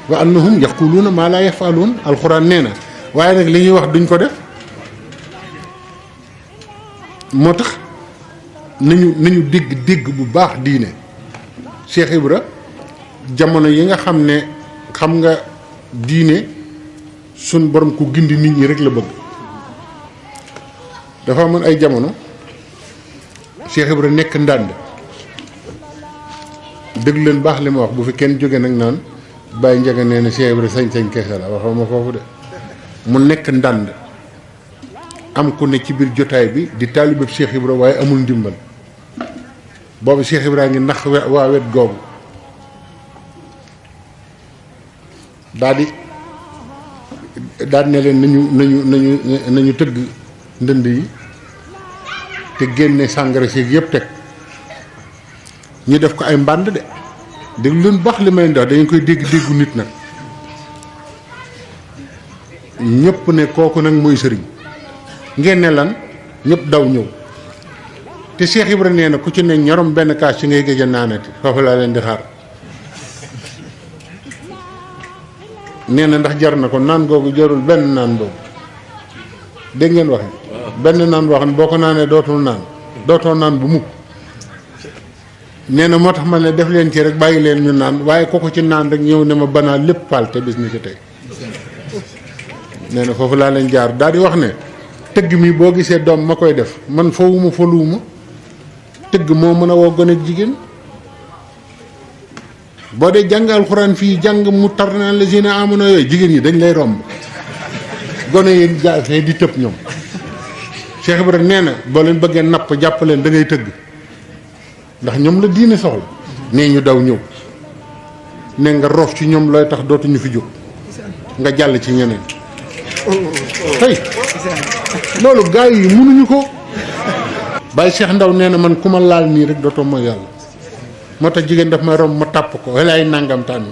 wa annahum yaquluuna maa laa yafaluun alxuraan nee na waaye nag li ñuy wax duñ ko def moo tax nañu dégg bu baax diine Cheikh Ibra jamono yi nga xam ne xam nga diine suñ borom ku gindi nit ñi rek la bëgg dafa amoon ay jamono Cheikh Ibra nekk ndànd déglu leen baax li ma wax bu fi kenn jóge nag naan bàyyi njaga nee na Cheikh Ibra sañ-sañ kese la waxoo ma foofu de mu nekk ndànd am ku ne ci biir jotaay bi di taalibe Cheikh Ibra waaye amul ndimbal boobu Cheikh Ibra ngi nax waa wet googu daal ne leen nañu tëgg ndënd yi te génne sàngara si yëpp teg ñu def ko ay mbànd de dégg leen baax li may ndax dañu koy déggu nit nag ñëpp ne kooku nag mooy sëriñ ngeen ne lan ñëpp daw ñëw te Cheikh Ibra nee na ku ci ne ñorom benn kaas ci ngay géej a naanati foofu laa leen di xaar nee na ndax jar na ko naan googu jarul benn naan boobu dégg ngeen waxe benn naan boo xam ne boo ko naanee dootoo naan bu mukk nee na moo tax ma ne def leen ci rek bàyyi leen ñu naan waaye kooku ci naan rek ñëw ne ma banaa lépp paal te bis ni ci tey nee na foofu laa leen jaar daal di wax ne tëgg mi boo gisee doom ma koy def man fawuma faluwuma tëgg moo mën a woo gone ak jigéen boo dee jàng alxuraan fii jàng mu tar naan la seen amono yooyu jigéen ñi dañ lay romb gone yi jaafee di tëb ñoom Cheikh Ibrahima nee na boo leen bëggee napp jàpp leen da ngay tëgg ndax ñoom la diine soxla nee ñu daw ñëw ne nga roof ci ñoom looy tax dootuñu fi jóg nga jàll ci ñeneen tey loolu gars yi mënuñu ko Baye Cheikh Ndaw nee na man ku ma laal nii rek dootoo mooy yàlla moo tax jigéen daf may romb ma tàpp ko wala ay nangam tànn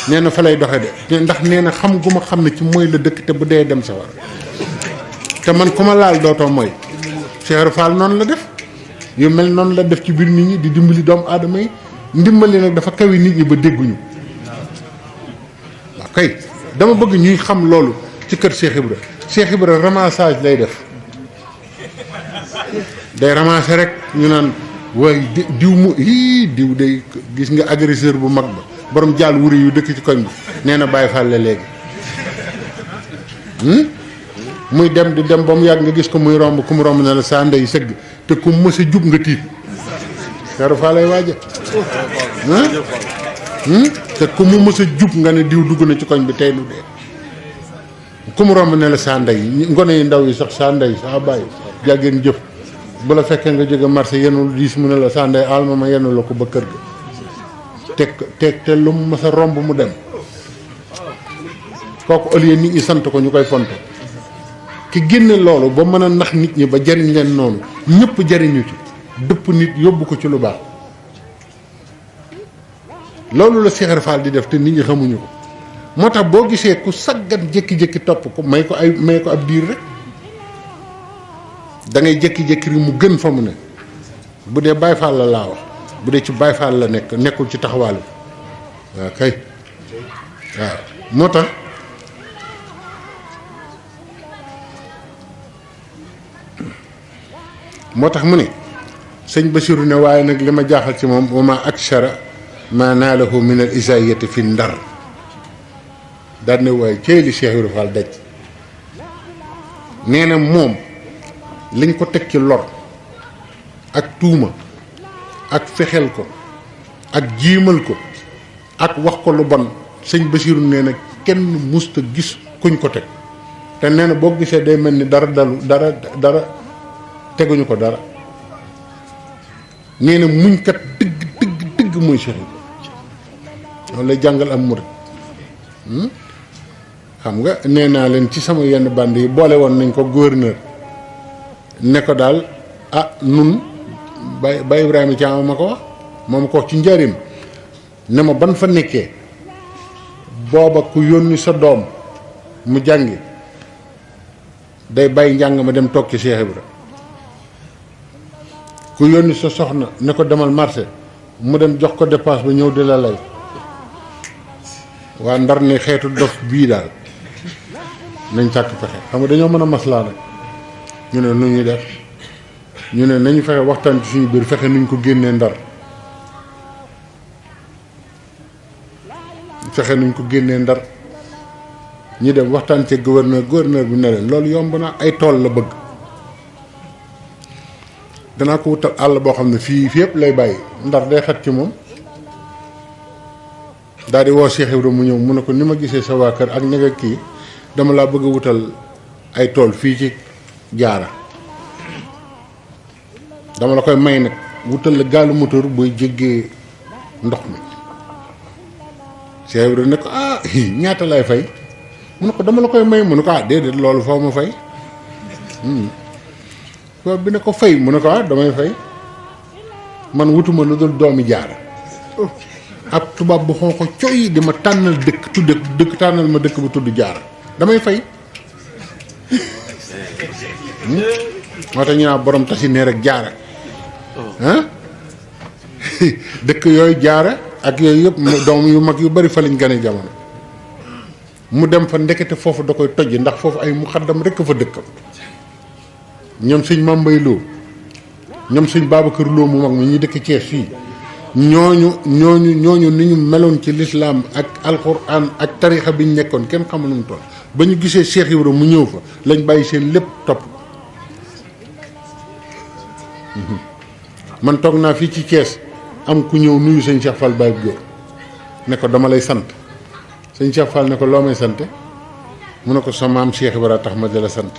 nee na fa lay doxe de ndax nee na xam gu ma xam ne ci mooy la dëkk te bu dee dem sa war te man ku ma laal dootoo mooy Cheikh Fall noonu la def yu mel noonu la def ci biir nit ñi di dimbali doomu aadama yi ndimbali nag dafa kawi nit ñi ba dégguñu waaw kay dama bëgg ñuy xam loolu ci kër Cheikh Ibra ramassage lay def day ramasser rek ñu naan waaye diw mu diw day gis nga agresseur bu mag ba borom jaal wuri yu dëkk ci koñ bi nee na Baye Fall la léegi muy dem di dem ba mu yàgg nga gis ko muy romb ku mu romb ne la saa ndey sëgg te ku mës a jub nga tiit Cheikh Fall lay waaja te ku mu mës a jub nga ne diw dugg na ci koñ bi tey lu dee ku mu romb ne la saa ndey ngone yi ndaw yi sax saa ndey saa bàyyi jàggeen jëf bu la fekkee nga jóge marché yenul diis mu ne la saa ndey alma ma yenu la ko ba kër ga teg te lu mu mës a romb mu dem kooku au lieu nit ñi sant ko ñu koy fonto ki génne loolu ba mën a nax nit ñi ba jariñ leen noonu ñëpp jariñu ci dëpp nit yóbbu ko ci lu baax loolu la Cheikh Fall di def te nit ñi xamuñu ko moo tax boo gisee ku saggat jékki-jékki topp ko may ko ab diir rek da ngay jékki-jékki mu gën fa mu ne bu dee Baye Fall la laa wax bu dee ci Baye Fall la nekkul ci taxawaalu waaw kay waaw moo tax mu ne sëñ Basiru ne waaye nag li ma jaaxal ci moom wa ma akshara ma naalahu min al isaayati fi ndar daan ne waaye cey li Cheikh Ibra Fall daj nee na moom liñ ko teg ci lor ak tuuma ak fexeel ko ak jiimal ko ak wax ko lu bon sëñ Basiru nee na kenn musta gis kuñ ko teg te nee na boo gisee day mel ni dara dara teguñu ko dara nee na muñkat dëgg mooy Cheikh Ibra loolu lay jàngal am murit xam nga nee naa leen ci sama yenn band yi boole woon nañ ko gouverneur ne ko daal nun Baye Ibrahima Thiam ma ko wax moom ko wax ci njëriñ ne ma ban fa nekkee booba ku yónni sa doom mu jàngi day bàyyi njàng ma dem toog ci Cheikh Ibra ku yónni sa soxna ne ko demal marché mu dem jox ko dépense ba ñëw di la lay waa Ndar ne xeetu dof bii daal nañ sàkk fexe xam nga dañoo mën a maslaa nag ñu ne nu ñuy def ñu ne nañu fexe waxtaan ci suñu biir fexe nuñ ko génnee Ndar ñu dem waxtaan ci gouverneur bi ne leen loolu yomb na ay tool la bëgg danaa ko wutal àll boo xam ne fii yëpp lay bàyyi Ndar day xat ci moom daal di woo Cheikh Ibra mu ñëw mu ne ko ni ma gisee sa waa kër ak ña nga kii dama laa bëgg a wutal ay tool fii ci jaara dama la koy may nag wutal la gaalu moteur booy jéggee ndox mi Cheikh Ibra ne ko ñaata lay fay mu ne ko dama la koy may mu ne ko déedéet loolu foo ma fay tubaab bi ne ko fay mu ne ko damay fay man wutuma lu dul doomi jaara ab tubaab bu xonq coy di ma tànnal dëkk tànnal ma dëkk bu tudd jaara damay fay moo tax ñu naa borom tasi nee rek jaara dëkk yooyu jaara ak yooyu yëpp doom yu mag yu bari fa lañ gane jamono mu dem fa ndekete foofu da koy toj ndax foofu ay muxaddam rekk fa dëkkam ñoom sëñ Mambay Lo ñoom sëñ Babacar Lo mu mag mi ñuy dëkk Thiès fii ñooñu ni ñu meloon ci lislaam ak alxuraan ak tarixa bi ñu nekkoon kenn xamul nu mu toll ba ñu gisee Cheikh Ibra mu ñëw fa lañ bàyyi seen lépp topp man toog naa fii ci Thiès am ku ñëw nuyu sëñ Cheikh Fall Baye Góor ne ko dama lay sant sëñ Cheikh Fall ne ko loo may sante mu ne ko sa maam Cheikh Ibra tax ma di la sant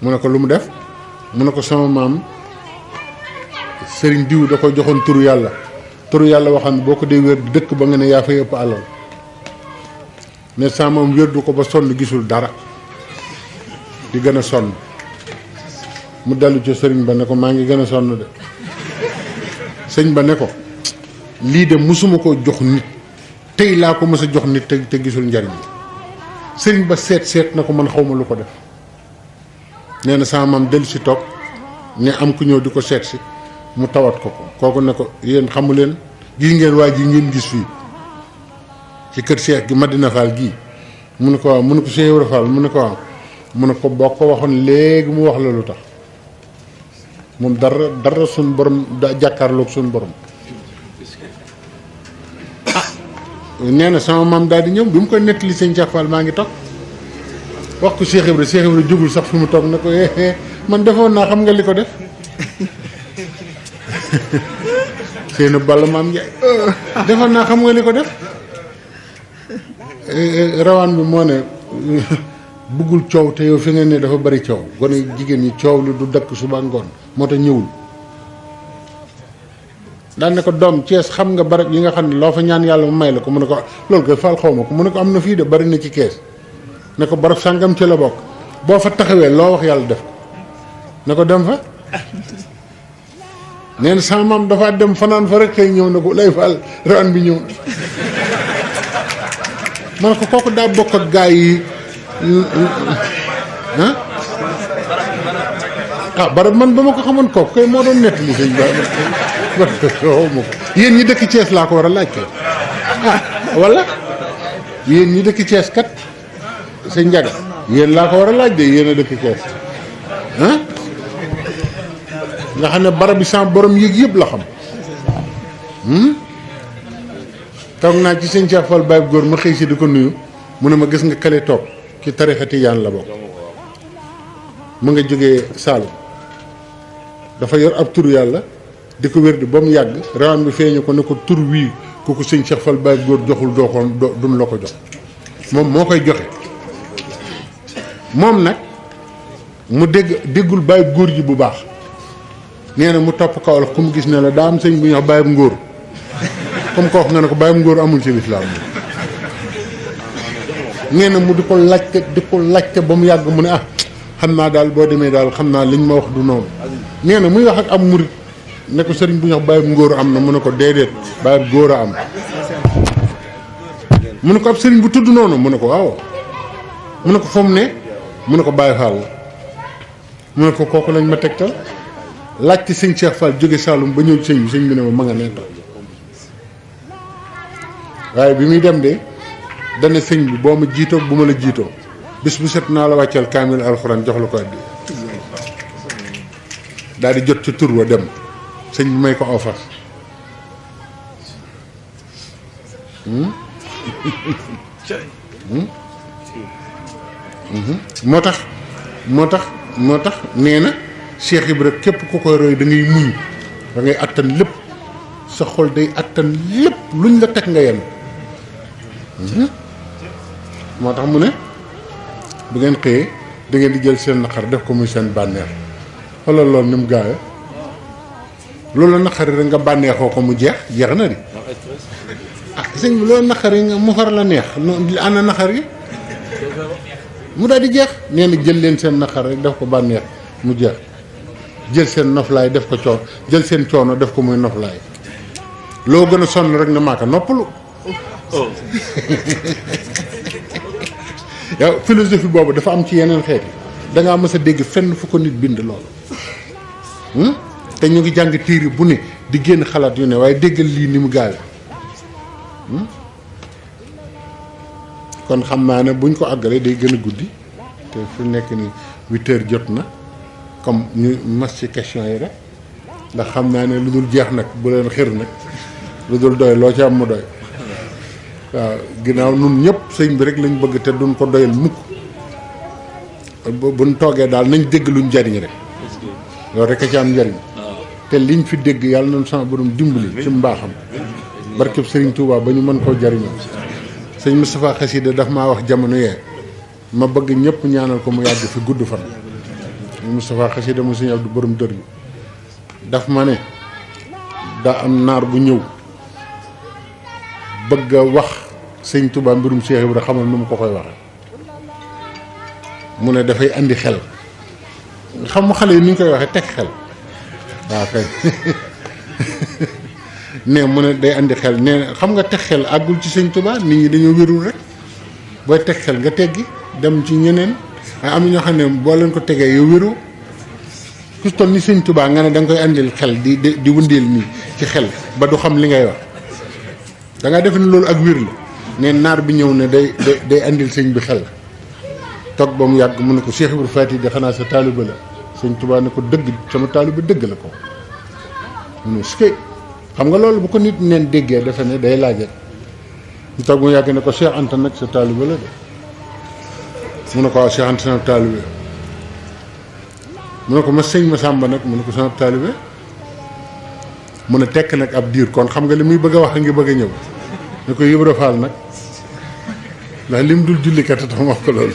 mu ne ko lu mu def mu ne ko sama maam sëriñ diw da ko joxoon turu yàlla waxam ne boo ko dee wér dëkk ba nga ne yaa fay ëpp alal ne sama maam wér du ko ba sonn gisul dara di gën a sonn mu dellu ci sëriñ ba ne ko maa ngi gën a sonn de sëñ ba ne ko lii de musuma koo jox nit tey laa ko mës a jox nit te gisul njariñ sëriñ ba seet na ko man xawma lu ko def nee na sama maam dellu si toog ne am ku ñëw di ko seet si mu tawat ko kooku ne ko yéen xamu leen gis ngeen waa ji ngeen gis fii ci kër Cheikh gi Madina Fall gii mu ne ko waaw mu ne ko Cheikh Ibra Fall mu ne ko waaw mu ne ko boo ko waxoon léegi mu wax la lu tax moom dara suñ borom da jàkkaarloog suñ borom nee na sama maam daal di ñëw bi mu koy nettali sëñ Cheikh Fall maa ngi toog wax ko Cheikh Ibra jógul sax fi mu toog na ko man defoon naa xam nga li ko def seenu balla maam Njaay defoon naa xam nga li ko def rawaan bi moo ne buggul coow te yow fi nga ne dafa bari coow gone jigéen ñi coow lu du dakk suba ngoon moo tax ñëwul daan ne ko doom Cees xam nga barab yi nga xam ne loo fa ñaan yàlla mu may la ko mu ne ko loolu koy faal xaw ma ko mu ne ko am na fii de bari na ci kees ne ko barab sàngam ci la bokk boo fa taxawee loo wax yàlla def ko ne ko dem fa nee na sama maam dafa dem fanaan fa rek xëy ñëw na ko lay faal rawaan bi ñëw ma ne ko kooku daa bokk ak gaa yi barab man ba ma ko xamoon kooku kay moo doon nettali sëñ ba xaw ma ko yéen ñi dëkk Thiès laa ko war a laaj kay wala yéen ñi dëkk Thiès kat sëñ Njaga yéen laa ko war a laaj de yéen a dëkk Thiès nga xam ne barab bi sans borom yëg yëpp la xam toog naa ci sëñ Cheikh Fall Baye góor ma xëy si di ko nuyu mu ne ma gis nga kale toog ci tarixa Tijaan la bokk mu nga jógee Saalum dafa yor ab tur yàlla di ko wér di ba mu yàgg rawaan bi feeñu ko ne ko tur wii ku ko sëñ Cheikh Fall Baye góor joxul duñ la ko jox moom moo koy joxe moom nag mu déggul Baye góor ji bu baax nee na mu topp kaw la ku mu gis ne la daa am sëñ bu ñuy wax Baye ngóor comme ko wax nga ne ko Baye ngóor amul ci lislaam nee na mu di ko laajte ba mu yàgg mu ne xam naa daal boo demee daal xam naa liñ ma wax du noonu nee na muy wax ak am murit ne ko sëriñ bu ñuy wax Baye ngóor am na mu ne ko déedéet Baye góor a am mu ne ko ab sëriñ bu tudd noonu mu ne ko waaw mu ne ko fa mu ne mu ne ko Baye Fall la mu ne ko kooku lañ ma tegtal laajte sëñ Cheikh Fall jóge Saalum ba ñëw sëñ bi ne ma nga ne toog waaye bi muy dem de dana sëñ bi boo ma jiitoo bu ma la jiitoo bis bu set naa la wàccal kaamil alxuraan jox la ko addi daal di jot ci tur wa dem sëñ bi may ko offas moo tax nee na Cheikh Ibra képp ku koy roy da ngay muñ da ngay attan lépp sa xol day attan lépp luñ la teg nga yenn moo tax mu ne bu ngeen xëyee da ngeen di jël seen naqar def ko muy seen bànneex wala loolu ni mu gaawe loolu naqari rek nga bànneexoo ko mu jeex na di sëñ bi loolu naqari nga mu far la neex ana naqar yi mu daal di jeex nee na jël leen seen naqar rek def ko bànneex mu jeex jël seen noflaay def ko coono jël seen coono def ko muy noflaay loo gën a sonn rek na maaka noppalu yow philosophie boobu dafa am ci yeneen xeet yi dangaa mës a dégg fenn fu ko nit bind loolu te ñu ngi jàng téere bu ne di génn xalaat yu ne waaye déggal lii ni mu gaawe kon xam naa ne buñ ko àggalee day gën a guddi te fu nekk ni 8 heures jot na comme ñu mas ci question yi rek ndax xam naa ne lu dul jeex nag bu leen xir nag lu dul doy loo ci am mu doy waaw ginnaaw nun ñëpp sëñ bi rek lañ bëgg te duñ ko doyal mukk buñ toogee daal nañ dégg luñ jariñ rek loolu rek a ci am njariñ te liñ fi dégg yàlla nañ sama borom dimbali ci mbaaxam barkeb sëriñ Touba ba ñu mën koo jariñoo sëñ Moustapha Xasida daf maa wax jamono yee ma bëgg ñëpp ñaanal ko mu yàgg fi gudd fan Moustapha Xasida mu sëñ Abdou borom dër bi daf ma ne daa am naar bu ñëw bëgg a wax sëñ Touba mbirum Cheikh Ibra xamal nu mu ko koy waxe mu ne dafay andi xel xam mu xale yi ni ñu koy waxee teg xel waaw kay ne mu ne day andi xel ne xam nga teg xel àggul ci sëñ Tuubaa nit ñi dañoo wérul rek booy teg xel nga teggi dem ci ñeneen waaye am na ñoo xam ne boo leen ko tegee yow wéru ku toll ni sëñ Tuubaa nga ne da nga koy andil xel di wëndeel nii ci xel ba du xam li ngay wax da nga def ne loolu ak wér la ne naar bi ñëw ne day andil sëñ bi xel toog ba mu yàgg mu ne ko Cheikh Ibrahima Fati de xanaa sa taaliba la sëñ Tuubaa ne ko dëgg sama taaliba dëgg la ko mu ne skey xam nga loolu bu ko nit neen déggee defe ne day laajee ñu toog mu yàgg ne ko Cheikh Anta nag sa taaliba la de mu ne ko waaw Cheikh Anta sama taalibe mu ne ko ma sëñ ma Sàmba nag mu ne ko sama taalibe mu ne tekk nag ab diir kon xam nga li muy bëgg a wax a ngi bëgg a ñëw ne ko Ibra Faal nag ndax lim dul jullikat tax ma wax ko loolu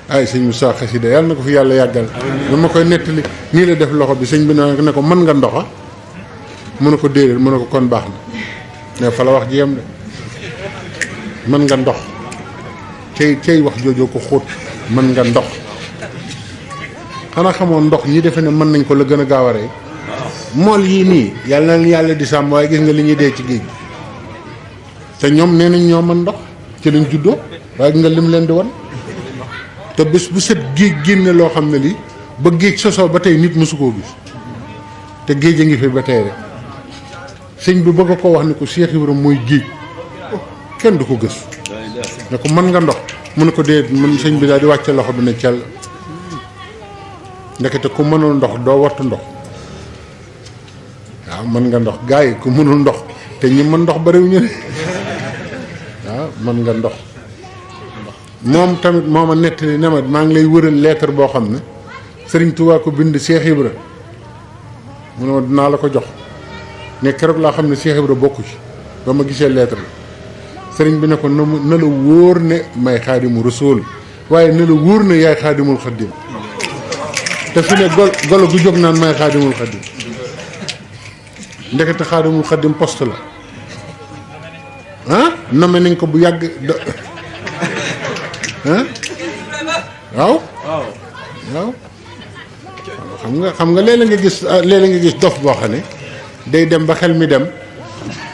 ay sëñ Moussa Xasida yàlla na ko fi yàlla yàggal dama koy nettali nii la def loxo bi sëñ bi ne ko mën nga ndoxa mu ne ko déedéet mu ne ko kon baax na mais fa la wax ji yem de mën nga ndox cey wax joojoo ko xóot mën nga ndox xanaa xamoon ndox ñi defe ne mën nañ ko la gën a gaaw a rey mool yii nii yàlla na yàlla di sàmm waaye gis nga li ñuy dee ci géej gi te ñoom nee nañ ñoo mën ndox ci lañ juddoo waaye gis nga lim leen di wan te bés bu set géej génne loo xam ne lii ba géej sosoo ba tey nit mësu koo gis te géej a ngi fi ba tey rek sëñ bi bëgg ko wax ne ko Cheikh Ibrahima mooy géej kenn du ko gës ne ko mën nga ndox mu ne ko dee man sëñ bi daal di wàcce loxo bi ne cell ndekete ku mënul ndox doo wattu ndox waaw mën nga ndox gars yi ku mënul ndox te ñi mën ndox bariw ñu ne waaw mën nga ndox moom tamit moo ma nettali ne ma maa ngi lay wëral lettre boo xam ne Sëriñ Tuubaa ko bind Cheikh Ibra mu ne ma dinaa la ko jox ne keroog laa xam ne Cheikh Ibra bokku ci ba ma gisee lettre bi sëriñ bi ne ko na la wóor ne may xaadimu rasul waaye na la wóor ne yaay xaadimul xaddim te fi ne golo gu jóg naan may xaadimul xaddim ndekete xaadimul xaddim poste la ah nome nañ ko bu yàgg ah waaw waaw xam nga léeg-léeg nga gis dof boo xam ne day dem ba xel mi dem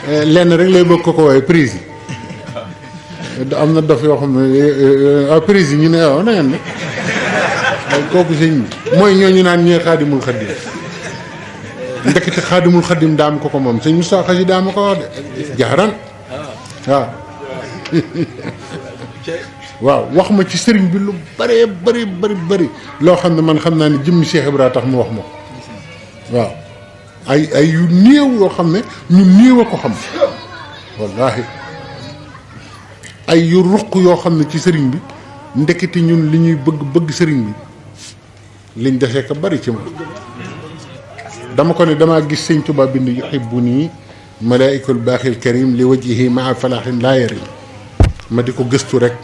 lenn rek lay bëgg ko woowee prise yi am na dof yoo xam ne prise yi ñu ne waaw na ngeen ne kooku sëñ bi mooy ñooñu naan ñooy xaadimul xaddim ndekete xaadimul xaddim daam ko moom sëñ Moussa Xasi daama ko wax de jaaraan waaw waaw wax ma ci sëriñ bi lu bëree bëri loo xam ne man xam naa ne jëmmi Cheikh Ibra tax mu wax ma ko waaw ay yu néew yoo xam ne ñu néew a ko xam wallaahi ay yu ruq yoo xam ne ci sëriñ bi ndeketi ñun li ñuy bëgg sëriñ bi liñ desee ko bari ci moom dama ko ne damaa gis sëñ Tuubaa bind yuhibbuni malaa'ikul baaxil karim li wajhihi maa falaaxin laa yarim ma di ko gëstu rek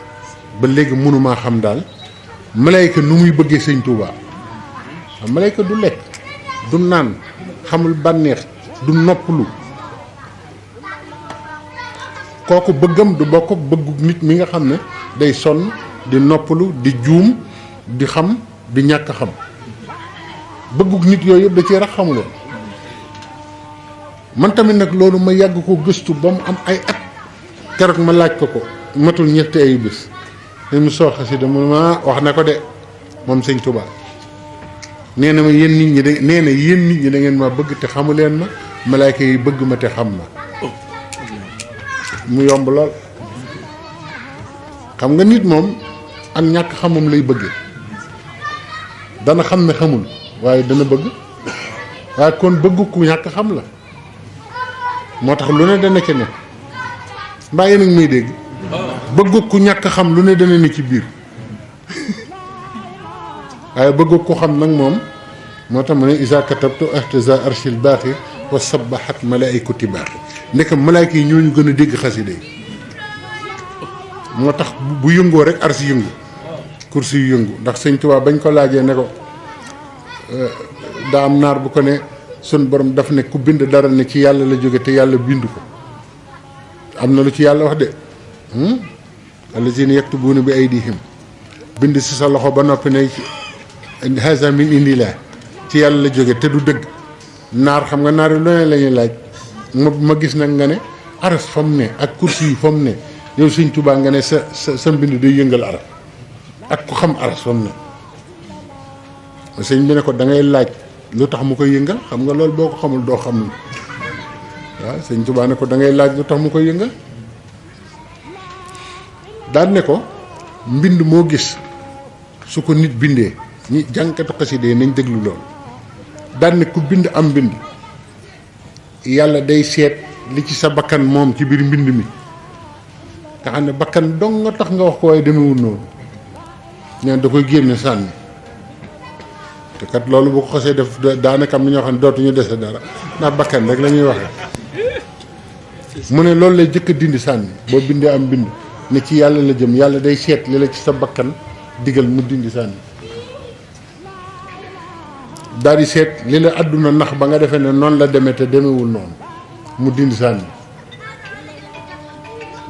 ba léegi mënumaa xam daal malaayka nu muy bëggee sëñ Tuubaa malaayka du lekk du naan xamul bànneex du noppalu kooku bëggam du bokk bëggu nit mi nga xam ne day sonn di noppalu di juum di xam di ñàkk xam bëggug nit yooyu yëpp da ci rax xamuloon man tamit nag loolu ma yàgg ko gëstu ba mu am ay at keroog ma laaj ko matul ñetti ay bés mu soo xasida mu ma wax na ko de moom sëñ Tuubaa nee na ma yéen nit ñi da ngeen ma bëgg te xamu leen ma malaayka yi bëgg ma te xam ma mu yomb lool xam nga nit moom ak ñàkk xamam lay bëgge dana xam ne xamul waaye dana bëgg waaye kon bëgg ku ñàkk xam la moo tax lu ne dana ci ne mbaa yéen a ngi may dégg bëgg ku ñàkk xam lu ne dana ne ci biir waaye bëgg ku xam nag moom moo tax mu ne isa katabtu ahtaza arshil baaxi wa sabahat malaikati baaxi ndeke malaayka yi ñooñu gën a dégg xasida yi moo tax bu yëngoo rek arsi yëngu kursi yu yëngu ndax sëñ Tuubaa bañ ko laajee ne ko daa am naar bu ko ne sun borom daf ne ku bind dara ne ci yàlla la jóge te yàlla bind ko am na lu ci yàlla wax de allazina yaktubuuna bi aydihim bind si sa loxo ba noppi ne haza min indillah ci yàlla la jóge te du dëgg naar xam nga naar yi lu ne la ñuy laaj ma gis nag nga ne aras fa mu ne ak kursi yi fa mu ne yow sëñ Tuubaa nga ne sa mbind day yëngal aras ak ku xam aras fa mu ne sëñ bi ne ko da ngay laaj lu tax mu koy yëngal xam nga loolu boo ko xamul doo xam waaw sëñ Tuubaa ne ko da ngay laaj lu tax mu koy yëngal daan ne ko mbind moo gis su ko nit bindee ñi jànkatu xasida yi nañ déglu loolu daan ne ku bind am mbind yàlla day seet li ci sa bakkan moom ci biir mbind mi nga xam ne bakkan dong nga tax nga wax ko waaye demewul noonu ñaan da koy génne sànni te kat loolu bu ko xasee def daanaka am na ñoo xam ne dootuñu dese dara ndax bakkan rek la ñuy waxee mu ne loolu lay jëkk a dindi sànni boo bindee am mbind ne ci yàlla la jëm yàlla day seet li la ci sa bakkan digal mu dindi sànni daal di seet li la àdduna nax ba nga defee ne noonu la demee te demewul noonu mu dindi sànni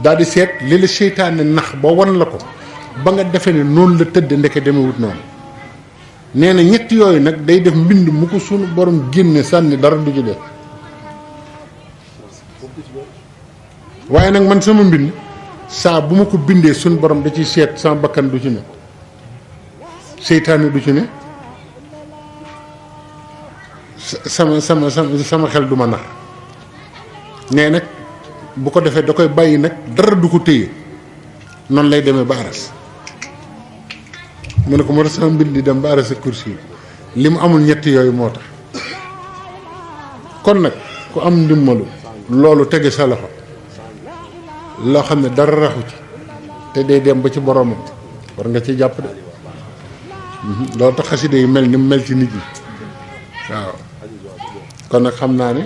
daal di seet li la seytaane nax ba wan la ko ba nga defee ne noonu la tëdd ndeke demewut noonu nee na ñett yooyu nag day def mbind mu ko sunu borom génne sànni dara du ci def waaye nag man sama mbind saa bu ma ko bindee sunu borom da ciy seet sama bakkan du ci ne seytaane du ci ne sama xel du ma nax nee nag bu ko defee da koy bàyyi nag dara du ko téye noonu lay demee ba aras mu ne ko moo tax sama mbind di dem ba aras ak kursi li mu amul ñett yooyu moo tax kon nag ku am ndimbalu loolu tege sa loxo loo xam ne dara raxu ci te day dem ba ci boromam war nga ci jàpp de loolu tax xasida yi mel ni mu mel ci nit ñi waaw kon nag xam naa ne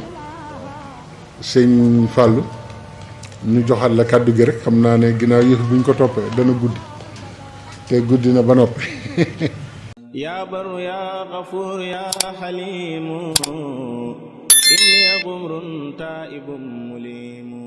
sëñ Fallou ñu joxal la kàddu gi rek xam naa ne ginnaaw yëf bu ñu ko toppee dana guddi te guddi na ba noppi yaa baru yaa gafuur yaa xaliimu inni gumrun taa'ibun mulimu